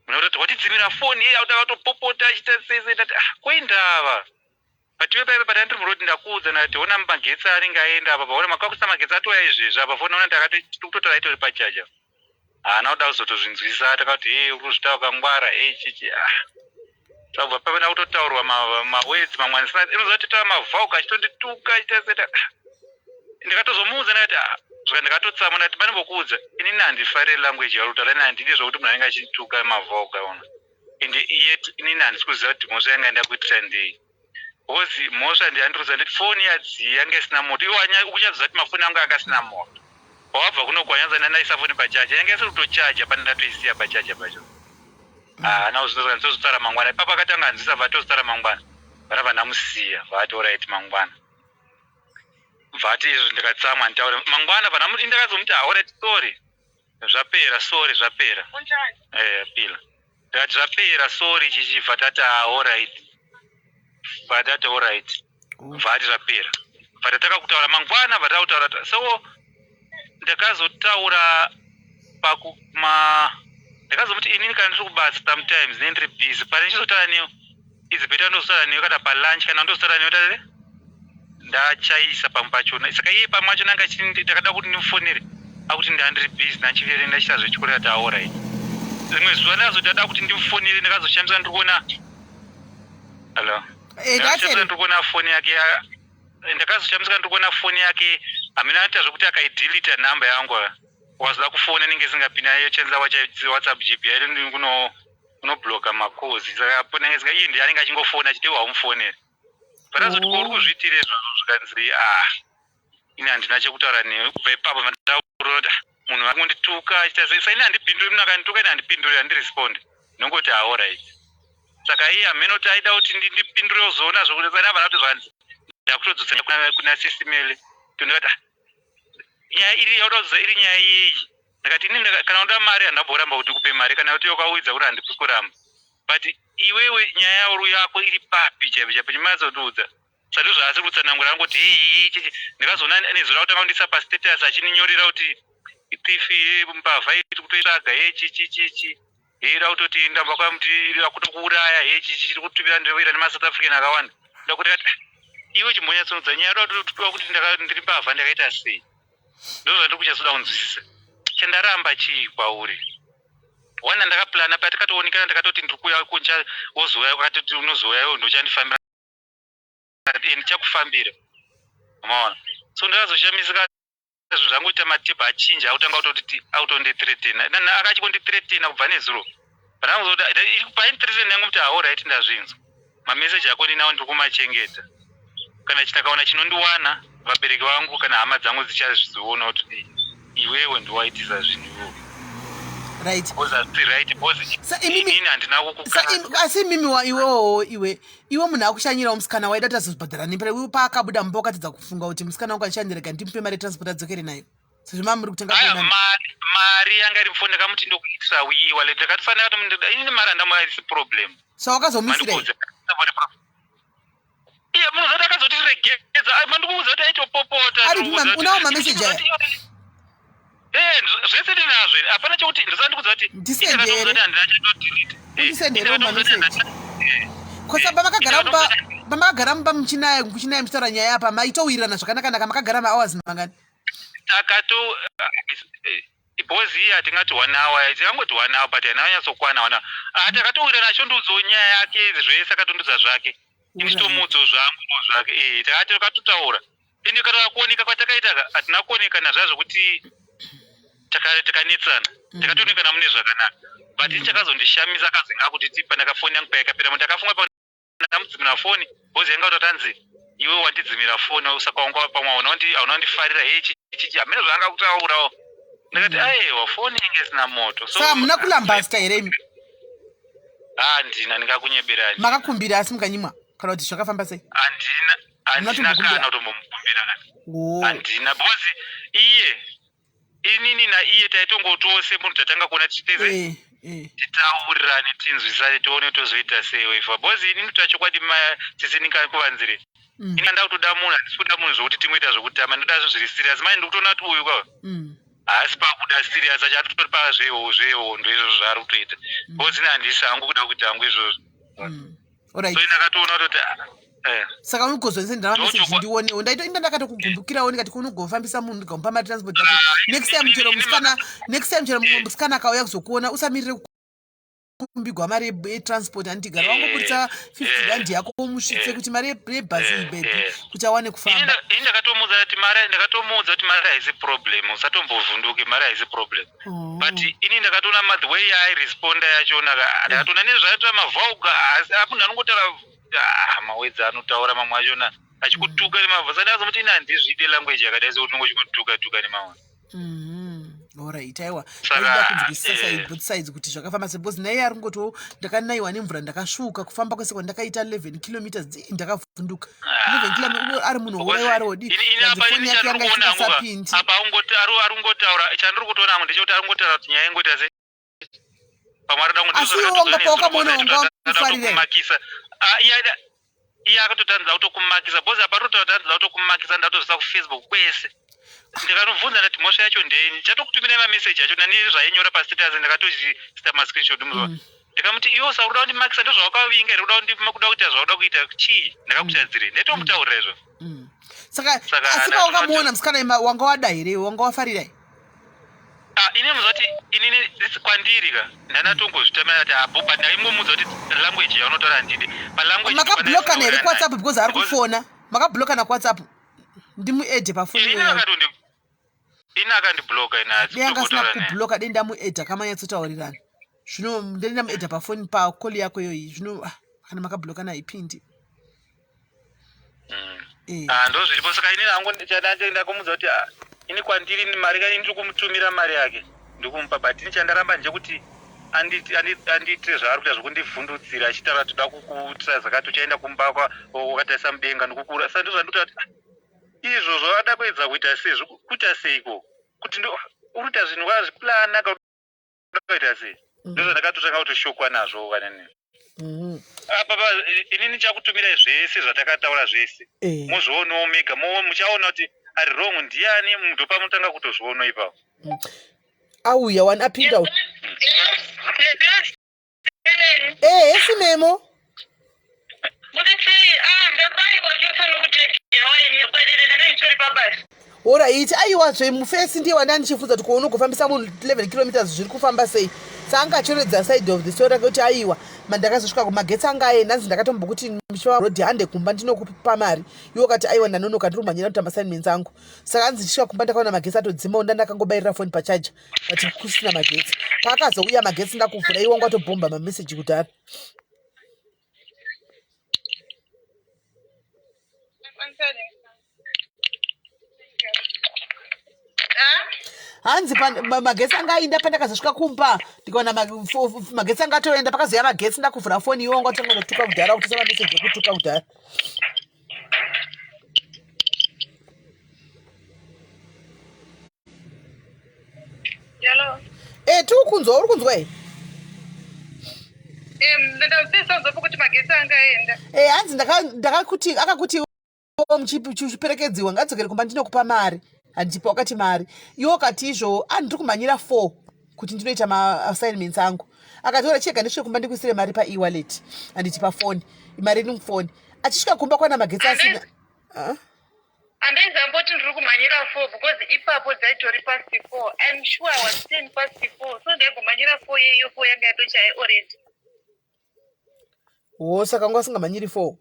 muna kutoti watidzimira foni iye auda vatopopota achiita sese ndati ah koindava patiwe paipe patandiri murodi ndakuudza ndati ona magetsi anenge aenda apa paona makakusa magetsi atouya izvezvi apa foni ona ndakati tikutotora itori pachaja haana kuda kuzotozvinzwisa takati e uri kuzvita wakangwara e chichi ah tabva pave ndakutotaurwa mawords mamwe andisina inoziva titaura mavhauka achitondituka achitaseta ndikatozomuudza ndakati ah, zvika ndikatotsamwa ndati panombokuudza inini handifariri language yauri ini handidi zvokuti munhu anenge achituka mavhauka ona ende iye inini handisi kuziva kuti mhosva yanga ndakuitira ndei because mhosva ndiyandiruza nditi foni yadziya yanga isina moto iwe ukunyatsoziva kuti mafoni angu anga asina moto pawabva kuno kwanyanza ndandaisa foni pachaja yanga isiri kutochaja pane ndatoisiya pachaja pacho haana kuzvinzwa nditozotaura mangwana ipapo akatanga hanzisa vatozotara mangwana vana vanamusiya vati orit mangwana vati izvo ndikatsamwa nditaure mangwana vana ndakazomuti aorit sorry zvapera sorry zvapera eh pila ndikati zvapera sorry chichibva tati aorit vatati orit vati zvapera vatataka kutaura mangwana vatakutaura so ndakazotaura pakuma ndakazomuti inini kana ndiri kubasa sometimes ne ndiri busy pane ndichizotaura newe idzi beta ndozotaura newe kana palunch kana ndozotaura newe tate ndachaisa pamwe pachona saka iye pamwe acho nanga ndakada kuti ndimufonere akuti ndandiri busy ndachiverenga ndachiita zvechikoro yati aorit rimwe zuva ndakazoti ada kuti ndimufonere ndakazoshamisa ndiri kuona hallo Eh, ndakazoshamisa ndiri kuona foni yake ndakazoshamisa ndiri kuona foni yake hamina anoita zvekuti akaidelita nhamba yangu wazoda kufona inenge isingapinda yochandisa whatsapp gb kuno unobloka macalls saka ponenge sika iye ndiye anenge achingofona achiti iwe haumufoneri pandazoti ko uri kuzviitira izvozvo zvikanzi ah ini handina chekutaura newe kubva ipapo mandaurota munhu akundituka achiita sei saini handipinduri munhu akandituka ini handipinduri handirespondi ndongoti aorit saka iye hameno kuti aida kuti ndipindure uzoona zvokuti sani havana kuti zvanzi ndakutodzosa kuna sisimele tondikati ah, nyaya iri yauda kudzosa iri nyaya iyi ndakati ini kana uda mari handamboramba kuti kupe mari kana kuti wakauidza kuti handisi kuramba but iwewe nyaya yauri yako iri papi chaipo chaipo chimatsotiudza Saka ndozvaasiri kutsanangura angoti hii chichi. Ndakazoona nezuro akutanga kundiisa pastatus achininyorera kuti thief mbavha iri kutoitsvaga hee chichi chichi. Hee ida kutoti ndamba kwamuti ida kutokuuraya hee chichi chiri kutumira ndinoira nemaSouth African akawanda. Ndakuti ah, iwe chimbonyatsonudza nyaya yoda kuti ndiri mbavha ndakaita sei. Ndozvandiri kunyatsoda kunzwisisa. Chandaramba chii kwauri? Wana ndakaplana patikatoonekana ndakatoti ndiri kuuya kuncha wozouya wakatoti unozouya iwe ndochandifambira ndichakufambira maona so ndakazoshamisika zvinhu zvangu matepa achinja akutanga kutoti akutondithreatena akachikondithreatena kubva nezuro paindithreatena yangu kuti aorit ndazvinzwa mameseji ako ndinawo ndiri kumachengeta kana chitakaona chinondiwana vabereki vangu kana hama dzangu dzichazviona kuti dii iwewe ndiwaitisa zvinhu iwewe right because hazvisi right because Sa imimi- inini handina Sa kukukana im- asi imimi wa iwewowo iwe iwe munhu akushanyirawo musikana waida kuti azozibhadhara nemari iwe paakabuda mumba wakatadza kufunga kuti musikana wangu andishandira rega ndimupe mari yetransport adzokere nayo sezvo mama muri kutenga aya kuonana mari mari yanga iri mufoni ndakamuti ndokuitira wiwa ndakatifanira kuti inini mari handamuaisi problem so wakazomuisira mandikuudza iye munhu zati akazotiregedza mandikuudza kuti aitopopota Ari unawo mameseji aya? Eh, zvese ndinazvo ini hapana chekuti ndisati ndikuudza kuti Ndisendere. ndikatomuudza kuti handina chatodelete. Eh, Undisendere ndikatomuudza kuti mameseji. handina- eh, kosa eh, pamakagara mumba ndikatomuudza kuti- pamakagara mumba muchinaya kuchinaya muchitaura nyaya apa maitowirirana zvakanaka-naka makagara mahours mangani takato because iye hatingati one hour tingangoti one hour but haina kunyatsokwana one hour ah takatowirirana achondiudzawo nyaya yake zvese akatondudza zvake ini chitomuudzawo zvangu zvake eh takati takatotaura ende kana kuoneka kwatakaita ka hatina kuonekana zvazvo kuti takanetsana takatoonekana mune zvakanaka but ini chakazondishamisa akazi akuti tipa ndakafoni yangu payakapera ndakafunga ndakamudzimira foni because yanga kutotanzi iwe wandidzimira foni saka wanga pamwe hauna kundifarira hei chichichi hamene zvaanga kutaurawo ndikati aiwa foni inge isina moto saka hamuna kulambasta here imi handina ndingakunyeberani makakumbira asi mukanyimwa kana kuti zvakafamba sei handina Hamuna handina kutombokumbira? kana kutombomukumbira kana Oh. handina because iye inini naiye taitongotose munhu tatanga kuona tichiteze Eh, eh. titaurirane tinzwisane tione tozoita sei wefa because inini kuta chokwadi tisindingakuvanzire ini anda kutoda munhu handisi kuda munhu zvokuti tingoita zvokutamba ndoda zvinhu zviri serious manje ndikutoona kuti uyu kwa haasi pakuda serious acho atotori pazveho zvehondo izvozvo zvaari kutoita because ini handisi hangu kuda kuita hangu izvozvo Alright. So ini akatoona kutoti ah, eh. Saka unogozondisendera mameseji Ndochokwa- ndionewo ndaito inda ndakatokugumbukirawo ndikati kunogofambisa munhu ndikamupa mari transport yake. Next time chero musikana next time chero musikana akauya kuzokuona usamirire kukumbigwa mari yetransport handiti gara wangoburitsa 50 rand yako umusvitse kuti mari yebhasi iyi baby kuti awane Ini kufamba. ini ndakatomuudza kuti mari ndakatomuudza kuti mari haisi problem usatombovhunduke mari haisi problem Oh. but ini ndakatoona ma the way yaairesponda yachona ka ndakatoona nezvaaitora mavauga asi ah, munhu anongotaura ah, mawedzi anotaura mamwe achona achikutuka nemavhu saka ndakazomuti ini handizvide language yakadai sekuti unonge uchingotuka tuka nemamwe Alright, aiwa Saka, ndaida kunzwisisa eh. both sides kuti zvakafamba sei because naiye ari kungotiwo ndakanaiwa nemvura ndakasvuuka kufamba kwese kwandakaita 11 kilometers ii, ndakavhunduka 11 kilometers ari munhu wouraiwa ari wodi Ini- ini kanzi apa foni ini yake yanga chandiri kuona hangu ka, isingasapindi apa ari kungotaura chandiri kutoona hangu ndechekuti ari kungotaura kuti nyaya ingoita sei pamwe arikuda kuti Asi iwe wanga pawakamuona wanga wamufarira here? kumakisa Ah, iye iye akatotanza kutokumakisa because apa arikutotanza kutokumakisa ndatozoisa kufacebook kwese ndikanobvunza ndati mhosva yacho ndei ndichatokutumirai mameseji acho nani zvainyora pastatus ndakatochisa mascreenshot muzuva ndikamuti iwe usakuda kundimakisa ndozvawakavinga here kuda kuita zvauda kuita chii ndakakutadzirei ndaitomutaurira izvo Saka Saka asi pawakamuona musikana ima wanga wada here wanga wafarira here Ah, ini muzoti inini kwandiri ka ndanatongozvitamira kuti apo but ndaingomuudza kuti language yaunotaura handidi palanguage makablokana here kuwhatsapp because ari kufona makablokana kuwhatsapp ndimuedhe pafoni ini iyoyo akatondi ini akandibloka ini dei anga asina haasi naye kubloka dei ndamuedha kamanyatsotauririrana zvino ndei ndamuedha pafoni pakoli yako iyoyi zvino ah, kana makablokana haipindi Eh. Ah, ndozviripo saka ini hangu ndakumudza kuti ah, ini kwandiri ni mari kani ndiri kumutumira mari yake ndikumupa but ini chandaramba ndechekuti andiitire zvaari kuita zvekundivhundutsira achitaura kuti toda kukuitira zvakati uchaenda kumba wakatarisa mudenga ndikukura saka ndozvandikuta kuti ah, izvozvo ada kuedza kuita sei kuita seiko kuti uri kuita zvinhu wazviplana kuita sei ndozvandakatotanga kutoshokwa nazvo kanene. mm. Apa inini ndichakutumirai zvese zvatakataura zvese eh. Mozvionawo mega, muchaona kuti ari wrong ndiani, ndopamunotanga kutozviona ipapo. Auya wani apinda. Eh, esi Memo. Oraiti, aiwa zve mufesi ndiye wanda ndichifunza kuti kuona kufambisa munhu 11 kilometers zviri kufamba sei. Saka achiredza side of the story rake kuti aiwa mandakazosvika kumagetsi anga aenda, hanzi ndakatombokuti road hande kumba ndinokupa mari, iwe ukati aiwa ndanonoka ndiri kumhanyira kuita maassignments angu. Saka hanzi ndichisvika kumba ndakaona magetsi atodzima, onda ndakangobayirira foni pachaja but kusina magetsi. Paakazouya magetsi ndakuvhura, iwe wanga watobhomba mameseji kudhara. Hanzi magetsi anga ainda pandakazosvika kumba ndikaona magetsi anga atoenda, pakazouya magetsi ndakuvhura foni, iwe wanga watanga kutuka kudhara, kutoisa mameseji ekutuka kudhara. Hello. Eh, tiri kunzwa, uri kunzwa here? Ndakazvisanzwa kuti magetsi anga aenda. Eh, hanzi ndakakuti akakuti muchiperekedziwa ngadzokere kumba ndinokupa mari, handipa wakati mari, iwe ukati izvo ah, ndiri kumhanyira 4 kuti ndinoita maassignments angu. Akati ora chega ndisvike kumba ndikuisire mari paewallet, handiti pafoni, mari iri mufoni. Achisvika kumba kwana magetsi asina. Handaizamboti ndiri kumhanyira 4 because ipapo dzaitori past 4. I'm sure I was 10 past 4, so ndaigomhanyira 4 yeiyo 4 yanga yatochaya already. Wo, saka wanga usingamhanyiri 4?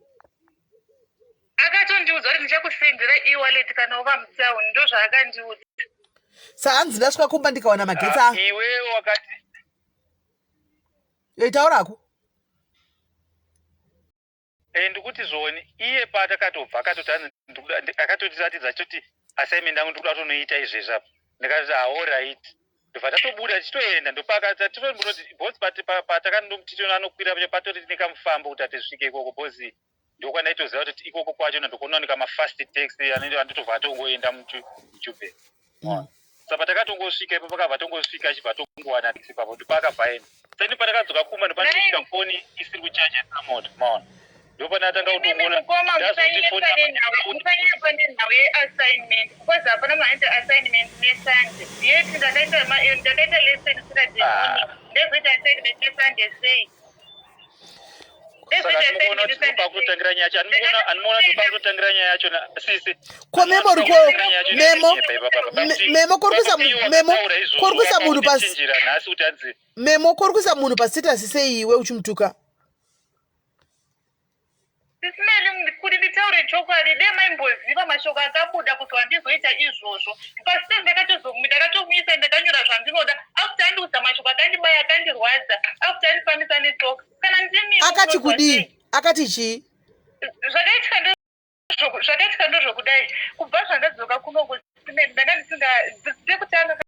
Akatondiudza kuti ndichakusendera e-wallet kana uva mutown, ndozvaakandiudza. Sa hanzi ndasvika kumba ndikawana magetsi. Ah, iwe wakati Eh, taurako. Eh, ndikuti zvoni iye patakatobva akatoti hanzi akatotiratidza achitoti assignment yangu ndikuda kutonoita izvezvi apa. Ndikati alright, ndobva tatobuda tichitoenda, ndopakatitombonoti boss patakanomuti anokwira pacho patori nekamufambo kuti atisvike ikoko, boss ndokwandaitoziva kuti ikoko kwacho ndokunowanika mafast taxi anenge andotobva atongoenda muJubek. Saka patakatongosvika ipo pakabva tongosvika achibva tongowana taxi ipapo, ndopaakabva aenda. Seni patakadzoka kumba ndopandosvika foni isiri kuchaja isina moto, maona, ndopandatanga kutongoona ndazoti foni Musanyapa nenhau yeassignment because hapana munhu anoita assignment neSunday. Yet ndakaita lesson Saturday morning, ndezoita assignment neSunday sei? Saka andinoona kuti ndopakutotangira nyaya yacho, andinoona kuti ndopakutotangira nyaya yacho sisi. Ko Memo riko Memo Memo kuri kuisa Memo kuri kuisa munhu pa nhasi kuti hanzi Memo kuri kuisa munhu pa status sei iwe uchimutuka? Sisimeli, kuti nditaure chokwadi, dai maimboziva mashoko akabuda kuti wandizoita izvozvo. Pasita ndakatomuisa ndakanyora zvandinoda after andiudza mashoko akandibaya akandirwadza, after andifambisa netsoka. Kana ndimi Akati kudii? Akati chii? Zvakaitika ndozvokudai, kubva zvandadzoka kuno kusimeni ndanga ndisinga pekutanga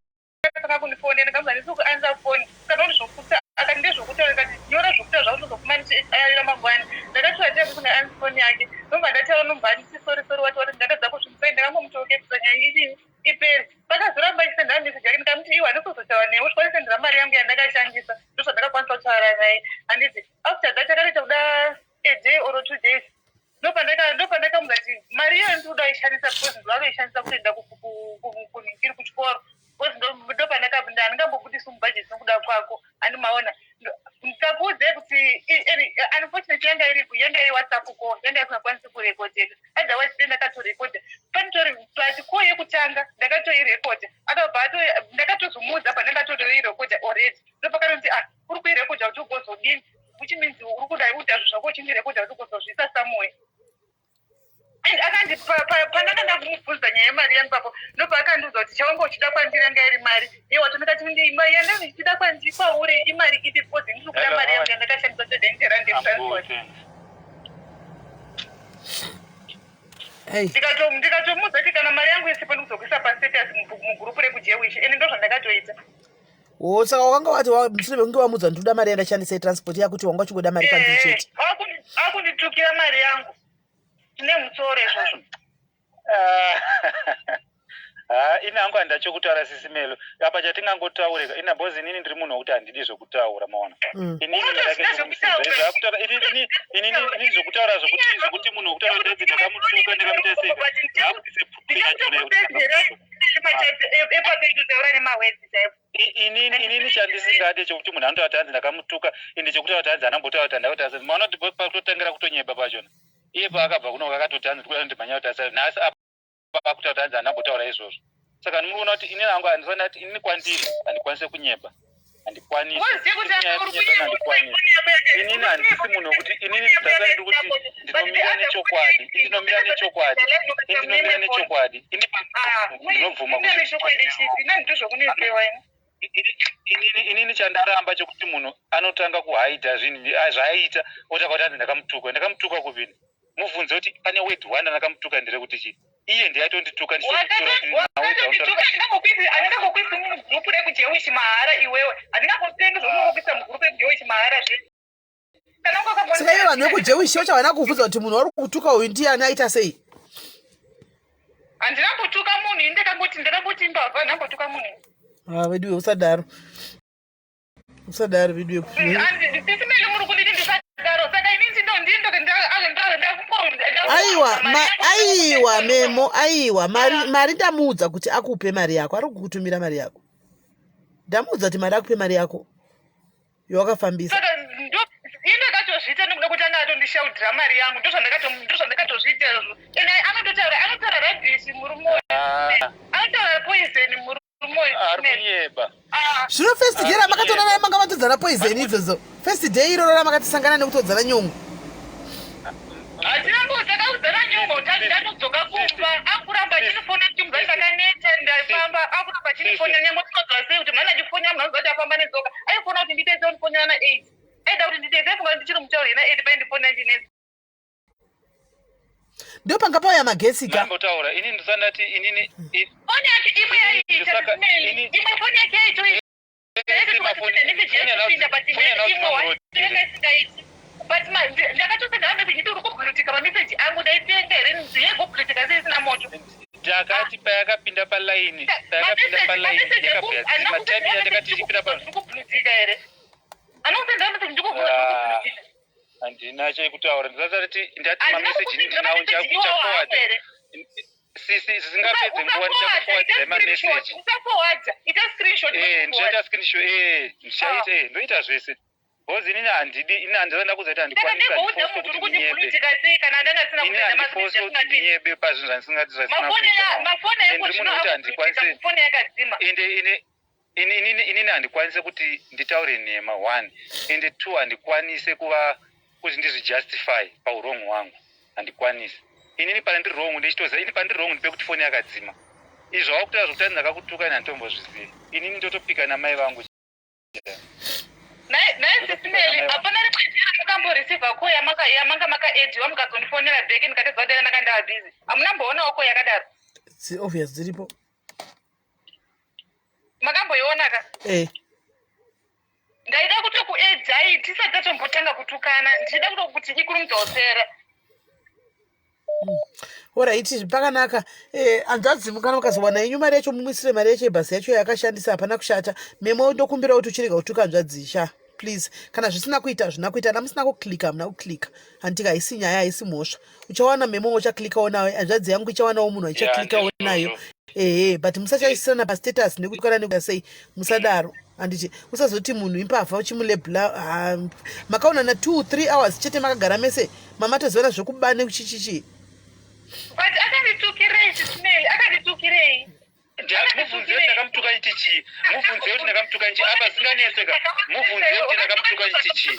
akatanga kundifonera, ndikamuudza handisi kuansa foni kana kuti zvokuta, akati ndezvokutaura, ndikati nyora zvokuta zvako tozokuma mangwana. Ndakatora time ndisinga ansi foni yake, ndobva ndataura, nobva anditi sorry sorry, wati wati, ndakatadza kuzvinzwa, ndakangomuti okay, kuza nyaya idini ipere. Pakazoramba achisendera message yake, ndikamuti iwe handisi kuzotaura newe usvika wandisendera mari yangu yandakashandisa, ndozvandakakwanisa kutaura naye, handiti. After that akatoita kuda a day or 2 days, ndopandakamuudza kuti mari iyoyo ndiri kuda kuishandisa because ndovanoishandisa kutoenda kunhingiri kuchikoro, because ndopandakabunda handingambobudisi mubhajeti nokuda kwako, handimaona. Ndikakuudzai kuti unfortunately yanga iri yanga iri WhatsApp call yanga isingakwanisi kurekodheka, otherwise dai ndakatorekodha panitori. But call yekutanga ndakatoirekodha, akabva ndakatozomuudza pandakatotoirekodha already, ndopakanoti ah, uri kuirekodha kuti ugozodini? Which means uri kuda kuita zvinhu zvako uchindirekodha kuti ugozozviisa somewhere. And akandi pandanga ndakumubvunza nyaya yemari yangu papo, ndobva akandiudza kuti chawanga uchida kwandiri yanga iri mari iye wacho. Ndikati mari yanga ndichida kwandi kwauri imari ipi? Because ndiri kuda mari yangu yandakashandisa 70 rand transport. Ndikatomuudza kuti kana mari yangu isipo ndikuzokuisa pastatus mugurupu rekuJewish, ende ndozvandakatoita. Wo, saka wakanga wati mushure mekunge wamudza ndikuda mari yandashandisa yetransport, yakuti wanga uchingoda mari kwandiri chete? Akunditukira mari yangu, tine musoro izvozvo. Ha, ini hangu handina chekutaura sisi Melo. Apa chatingangotaurika ina bozi inini ndiri munhu wekuti handidi zvekutaura maona. Inini Unotozvida zvekutaura. Zvakutaura inini inini inini zvekutaura zvekuti zvekuti munhu wekutaura kuti ndedzi ndakamutuka ndikamuita sei. Ndakubvise pfupi yacho epapetotaura nemawedzi chaipo. Inini inini chandisingade chekuti munhu anotaura kuti hanzi ndakamutuka ende chekutaura kuti hanzi anambotaura kuti handauti asi maona kuti pakutotangira kutonyeba pachona. Iye paakabva kuno akatoti hanzi ndikuda ndimhanya kuti asi nhasi apa vakutaura kuti hanzi handina kumbotaura izvozvo saka muri kuona kuti inini hangu handisana kuti inini kwandiri handikwanise kunyeba handikwanisi inini handisi munhu wekuti inini ndasai ndiri kuti ndinomira nechokwadi ndinomira nechokwadi ndinomira nechokwadi ini ah, ndinobvuma inini chandaramba chekuti munhu anotanga kuhaidha zvinhu ah, zvaaiita otanga kuti hanzi ndakamutuka ndakamutuka kupini mubvunze kuti pane word one andakamutuka nderekuti chii iye ndiye atondituka andingangokuisi mugrupu rekujewish mahara iwewe handingangotengi zvaunongokuisa mugrupu rekujewish mahara zve saka iye vanhu vekujewish vacho havana kuvhunza kuti munhu wari kutuka uyu ndiyani aita sei handina kutuka munhu ini ndakangoti ndakangoti mbavha handambotuka munhu ah, veduwe usadaro usadaro veduwe sisimele muri kunditi ndisadaro saka ini aiwa aiwa memo aiwa mari mari ndamuudza kuti akupe mari yako ari kukutumira mari yako ndamuudza kuti mari akupe mari yako yawakafambisa saka ndo ini ndakatozviita nekuda kuti anga atondishaudhira mari yangu ndozvandakatozviita izvozvo and anototaura anotaura rubbish murume uyu ah. anotaura poison murume uyu ari kunyeba ah. zvino first day ramakatonana naye manga matodzana poison idzodzo first day iroro ramakatisangana nekutodzana nyongo Hatina mbotakaudzana nyongo ndatodzoka kumba akuramba achinifona ndichimuudza kuti ndakaneta ndafamba akuramba achinifona nyangwe ndinoziva sei kuti mhani achifonera munhu anoziva kuti afamba netsoka aifona kuti ndiite sei ondifonera na eight aida kuti ndiite sei aifunga kuti ndichiri mutauro yena eight paindifonera ndinetsa ndopanga pauya magetsi ka Mambotaura ini ndisandati inini foni yake imwe yaiita imwe foni yake yaitoita ndakati payakapinda palaini payakapinda palaini yakabva yadzima ndakati ichipinda pa handina chekutaura ndisati ndati mameseji ndinawo ndichakuforward sisi zvisingapedze nguva ndichakuforwardirai mameseji usaforwarda ita screenshot eh ndichaita screenshot eh ndichaita eh ndoita zvese because inini handidi ini handisanda kuzoita handikwanisi handiforce kuti ndinyebe ini handiforce kuti ndinyebe pazvinhu zvandisingati zvasina kuita mafoni ndiri munhu wekuti handikwanisi ende ine inini inini handikwanise kuti nditaure nhema one and two handikwanise kuva kuti ndizvijustify paurong hwangu handikwanisi inini pana ndiri wrong ndichitoziva ini pandiri wrong ndipekuti foni yakadzima izvo wakutaura zvekuti andi ndakakutuka ini handitombozvizivi inini ndotopika namai vangu Nhai sisi Meli, hapana rimwe jira ramukamboreceiver call yamaka yamanga makaediwa mukazondifonera back ndikatadza kudai ndanga ndava busy. Hamuna mboonawo call yakadaro? Dzi obvious dziripo. Makamboiona ka? Eh. Ndaida kutokuedzai tisati tatombotanga kutukana, ndichida kutokuti ikurumidza kupera. Horaiti pakanaka eh, hanzvadzi mukana mukazowana yenyu mari yacho mumuisire mari yacho yebhasi yacho yaakashandisa hapana kushata memo ndokumbira kuti uchirega kutuka hanzvadzi sha please kana zvisina kuita hazvina kuita kana musina kuklika hamuna kuklika handika haisi nyaya haisi mhosva uchawana memo uchaklikawo nayo hanzvadzi yangu ichawanawo munhu aichaklikawo nayo ehe but musachaisirana pastatus nekutukana nekuita sei musadaro handiti usazoti munhu imbavha uchimulebla ah, makaonana 2 3 hours chete makagara mese mamatozivana zvekuba nekuchichichi but akanditukirei sismel akanditukirei mubvunze kuti ndakamutuka chiti chii mubvunze kuti ndakamutuka nchi apa zinganetseka mubvunze kuti ndakamutuka chiti chii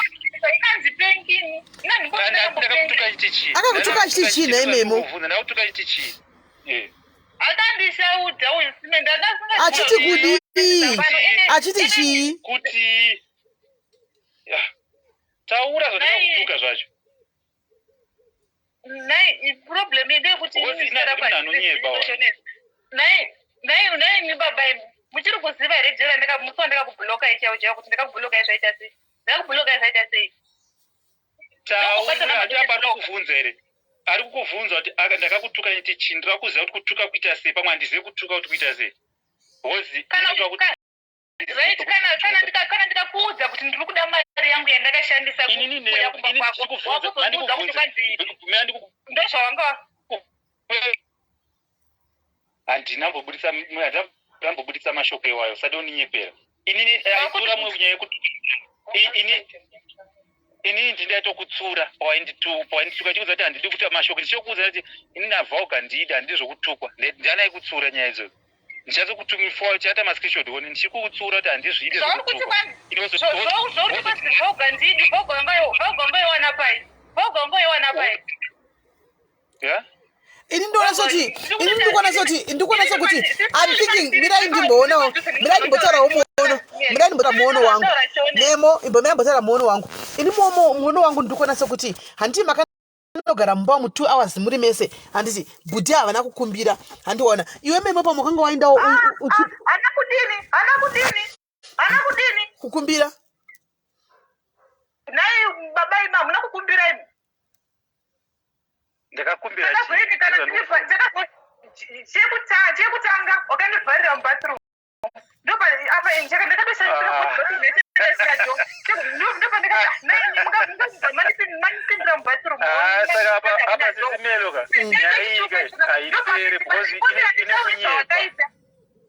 ndakamutuka chiti chii akakutuka chiti chii nhai memo ndakakutuka chiti chii eh. Akandishaudha uyu Simende achiti kudii achiti chii kuti taura zvandakakutuka zvacho Nai problem ndeyekuti nai nai nai mi baba imi muchiri kuziva here jera ndakamusi wandakakubloka ichaiwo chaiwo kuti ndakakubloka zvaita sei ndakakubloka zvaita sei taura hapana kuvhunza here Ari kukubvunza kuti ndakakutuka niti chii? Ndinoda kuziva kuti kutuka kuita sei. Pamwe handizivi kutuka kuti kuita sei. Because Kana inoitwa kuti right, kana ndikakuudza kuti ndiri kuda mari yangu yandakashandisa inini kuuya newe kumba ini kwako, ndichikubvunza wakuzondiudza kuti kwanzi mina ndiku ndozvawanga handina mbobudisa handina mbobudisa mashoko iwayo usade undinyepera inini aitura mwe kunyaya yekuti ini inini ndindaitokutsura pawaindituka chikuudza kuti handidi kuita mashoko ndichikuudza kuti inini avauga ndida handidi zvokutukwa ndiani aikutsura nyaya idzodzo ndichazokutumifo chaita mascreenshot one ndichikutsura kuti handizviite zvauri kuti zvokutukwa kwanzi Ini wozo- zvauri kuti kwanzi voga ndidi voga wangoiwana pai voga wangoiwana pai Yeah? Ini ndikuona soti ini ndikuona soti ndikuona sokuti I'm thinking mirai ndimboonawo, mirai ndimbotaurawo muono, mirai ndimbotaura muono wangu nemo imbo mirai ndimbotaura muono wangu. Ini muono wangu ndikuona sokuti handiti makanogara mumba mu 2 hours muri mese, handiti bhudhi havana kukumbira, handiona iwe memo pamwe wakanga waendawo uchi Hana kudini, hana kudini, hana kudini? Kukumbira. Nhai baba imi, hamuna kukumbira imi? Ndakakumbira chii? Takazoini kana chekutanga wakandivharira mubathroom, ndopa apa ndakatoshandisira Ah. ndopa ndakati manipindira mubathroom. Ah, saka apa sisimelo ka nyaya iyi ka haipere because ine kunyepa.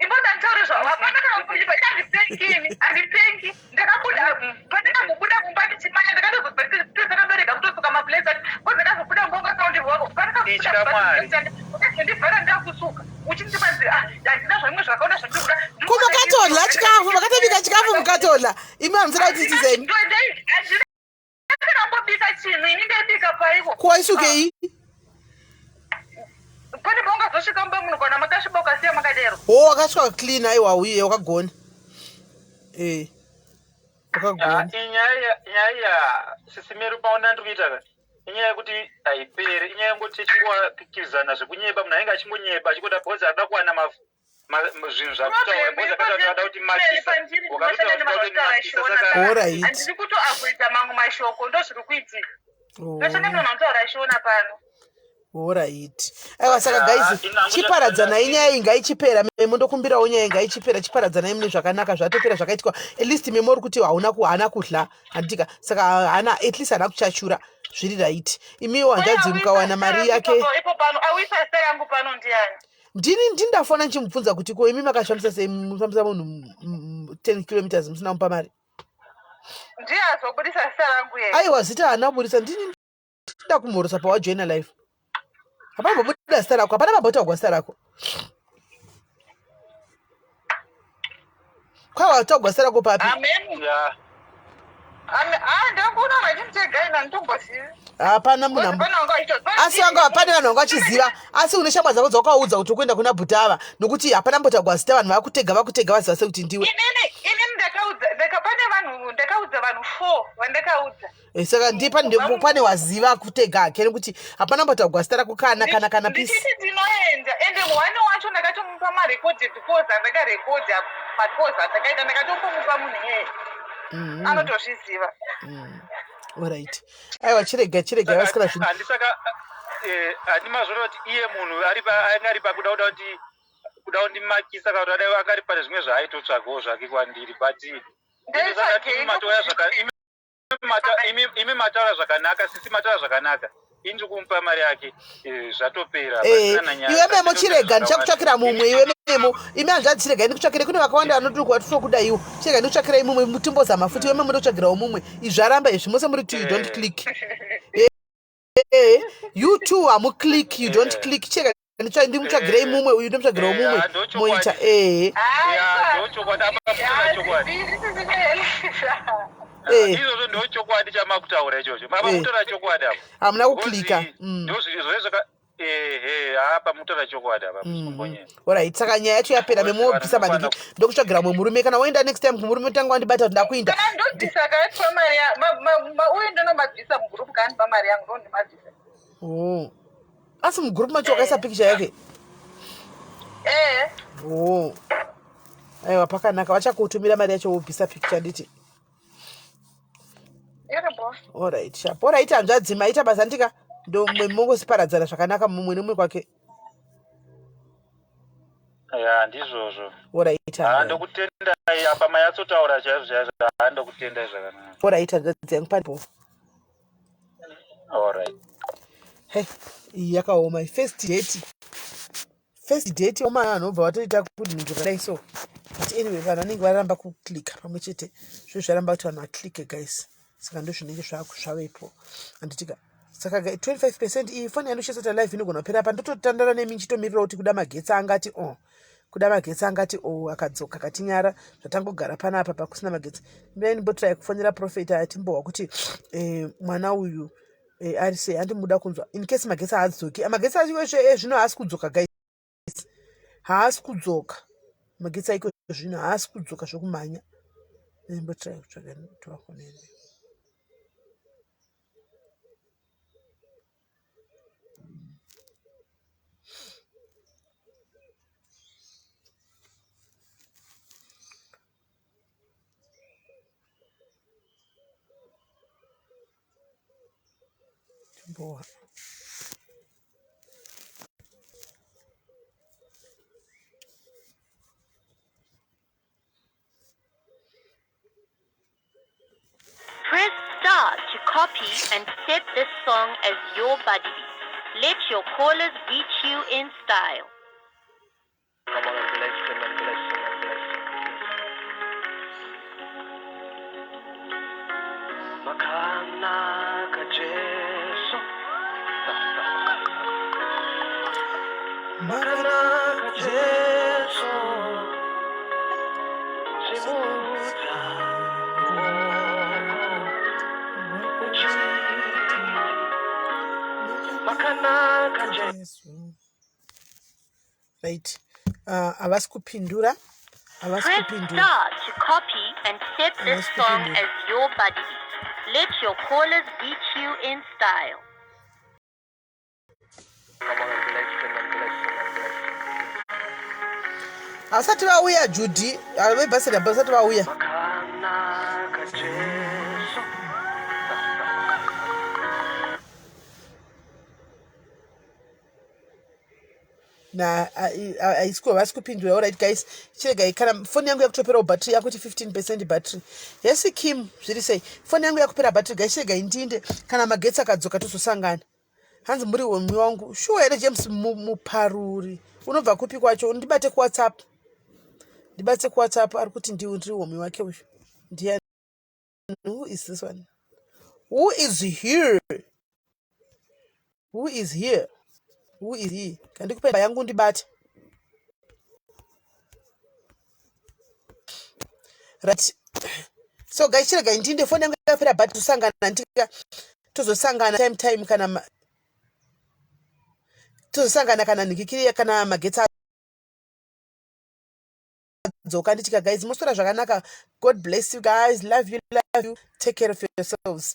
Imbona nditaure zvavo, hapana kana kuipa. Handipengi ini, handipengi. Ndakabuda, pandakambobuda mumba ndichimanya, ndakatozotakabereka kutosuka maplates acho kozi ndakazobuda mumba ungasaundirwako. Itya Mwari. Pandakazondivhara ndakusuka uchindipa handina zvamwe zvakaona zvandikuda. Ko makatodla chikafu, makatobika chikafu mukatodla imi? Hamusida kuti titisei? Ndakambobika chinhu ini? Ndaibika paiko? Kuwaisukei? Pane paungazosvika mumba munhu kana makasviba ukasiya makadero? Ho, wakasvika clean. Aiwa, uye wakagona, eh. Ah, wakagona. Inyaya nyaya ya sisimero paona ndiri kuita ka inyaya yekuti haiperi, inyaya yekuti tichingoakizana zvekunyeba, munhu ainge achingonyeba achingoda because arida kuwana zvinhu zvakutaura because akataura kuti ada kuti makisa, wakatotaura kuti ada kuti makisa, saka Alright. Handiri kutoavoida mamwe mashoko, ndo zviri kuitika. Ndoshanda Oh. munhu anotaura shona pano. Alright, aiwa, saka Ah, guys, chiparadzanai, nyaya iyi ngaichipera. Memo, ndokumbirawo, nyaya iyi ngaichipera, chiparadzanai mune zvakanaka. Zvatopera zvakaitwa. At least memo uri kuti hauna haana kudla, handitika? Saka haana, at least haana kuchachura, zviri right. Imiwo hanzvadzi, mukawana mari yake. Ipo pano awisa zita rangu pano ndiani? Ndini ndindafona ndichimubvunza kuti ko imi makashandisa sei, mufambisa munhu 10 kilometers musina mupa mari? Ndiye azobudisa zita rangu yeye? Aiwa, zita haana kubudisa. Ndini ndida kumhorosa pawajoina life, hapana kumbobuda zita rako, hapana mambotaurwa zita rako. Kwawataurwa zita rako papi? Amen. Ya. Ah, ndangoona vachimutega ina nditombozivi. Hapana munhu asi vanga pane vanhu vanga vachiziva, asi une shamwa dzako dzawakaudza kuti ukuenda kuna bhutava, nokuti hapana mbotagwa zita. Vanhu vakutega, vakutega, vaziva sekuti ndiwe. Inini ndakaudza, pane vanhu ndakaudza, vanhu four vandakaudza. Eh, saka ndi pane waziva kutega hake, nekuti hapana mbotagwa zita rako kana pisi. Ndichiti ndinoenda, ende one wacho ndakatomupa marecorded calls andakarekodha, macalls andakaita ndakatombomupa munhu iyeye. Anotozviziva. Alright, aiwa, chirega, chirega vasikana zvinhu. Handisaka handimazvona kuti iye munhu ari anga ari pakuda kuda kuti kuda kundimakisa kana kuti adai anga ari pane zvimwe zvaaitotsvagawo zvake kwandiri, but Ndetsvagei? Imi mataura zvakanaka, sisi mataura zvakanaka. Ini ndiri kumupa mari yake, zvatopera. Eh, Pasina nyaya, iwe Memo, chirega, zvakawanda. ndichakutsvakira mumwe. Iwe Memo, imi hanzvadzi, chirega ndikutsvakire. Kune vakawanda vanotukwa kudaiwo. Chirega ndikutsvakirai mumwe, mutimbozama futi. Iwe Memo, ndokutsvagirawo mumwe. Izvi zvaramba izvi, mose muri two, you don't click. You two hamuclick, you don't click. Chirega ndimutsvagirei mumwe uyu, ndomutsvagirawo mumwe. Ah, ndochokwadi. Moita ehe. Ya, ndochokwadi apa mutaura chokwadi. Izvozvo ndo chokwadi chamakutaura ichocho, mapa mutaura chokwadi apa. Hamuna kuklika. Ndozvizvo ehe, apa mutaura chokwadi apa, musimbonyeni. Alright, saka nyaya yacho yapera. Because Memo, wobvisa vanhu madiki, ndokutsvagira mumwe murume. Kana waenda next time kumurume, utanga wandibata kuti ndakuinda. Kana ndobvisa kaitwa mari uyu ndonomabvisa mugurupu, kaandipa mari yangu ndondimabvisa. Oh. Asi mugurupu macho wakaisa pikicha yake? Eh. Oh. Aiwa, pakanaka, vachakutumira mari yacho wobvisa pikicha, nditi? Iripo. Alright, sharp. Alright, hanzvadzi, maita basa, ndika. Ndomwe mongosiparadzana zvakanaka mumwe nemumwe kwake. Ya, ndizvozvo. Alright. Ha, ndokutendai apa mayatsotaura chaizvo chaizvo. Ha, ndokutendai zvakanaka. Alright, hanzvadzi yangu panipo. Alright. Hey, iyi yakaoma first date. First date oma vanhu vobva vatoita kuti nhingi zvadai so. But anyway, vanhu vanenge varamba kuclicka pamwe chete. Zvinhu zvaramba kuti vanhu vaclicke guys. Saka ndozvinenge zvavepo. Handitika. Saka 25 percent iyi foni yandoshandisa live inogona kupera apa ndototandara nemi nchitomirira kuti kuda magetsi angati o oh. Kuda magetsi angati o oh, akadzoka akatinyara zvatangogara panapa pakusina magetsi. Ndai ndimbotraya kufonera prophet atimbohwa kuti eh, mwana uyu eh, ari sei andimuda kunzwa in case magetsi haadzoki. Magetsi acho ezvino haasi kudzoka guys. Haasi kudzoka. Magetsi aiko zvino haasi kudzoka zvekumhanya. Ndimbotraya kutsvaga tovafonere. Boa. Press star to copy and set this song as your buddy beat. Let your callers reach you in style. Come on and bless him and bless him and bless him. Makanaka Jesu. Makanaka Jesu. Simudza ruoko uchiti. Makanaka Jesu. Right. Havasi kupindura. Havasi Press kupindura. star to copy and set this Havasi song kupindura. as your buddy beat. Let your callers reach you in style. Come on and bless him and bless him and bless him. Havasati vauya Judy, vebhasari havasati vauya. Makanaka Jesu. Na haisiko havasi kupindura. Alright guys, chiregai kana foni yangu yakutoperawo battery yakuti 15% battery. Yes Kim, zviri sei? Foni yangu yakupera battery guys, chiregai ndinde kana magetsi akadzoka tozosangana. Hanzi muri wemwi wangu. Shuwa here James muparuri. Unobva kupi kwacho? Ndibate ku WhatsApp. Ndibate ku WhatsApp ari kuti ndiri wemwi wake uyu. Ndiani? Who is this one? Who is here? Who is here? Who is he? Kandikupe yangu ndibate. Right. So guys, chiregai ndinde foni yangu yapera but tosangana ndika tozosangana time time kana tozosangana kana nhikikiri kana magetsi adzoka nditika guys moswera zvakanaka. God bless you guys. Love you, love you. Take care of yourselves.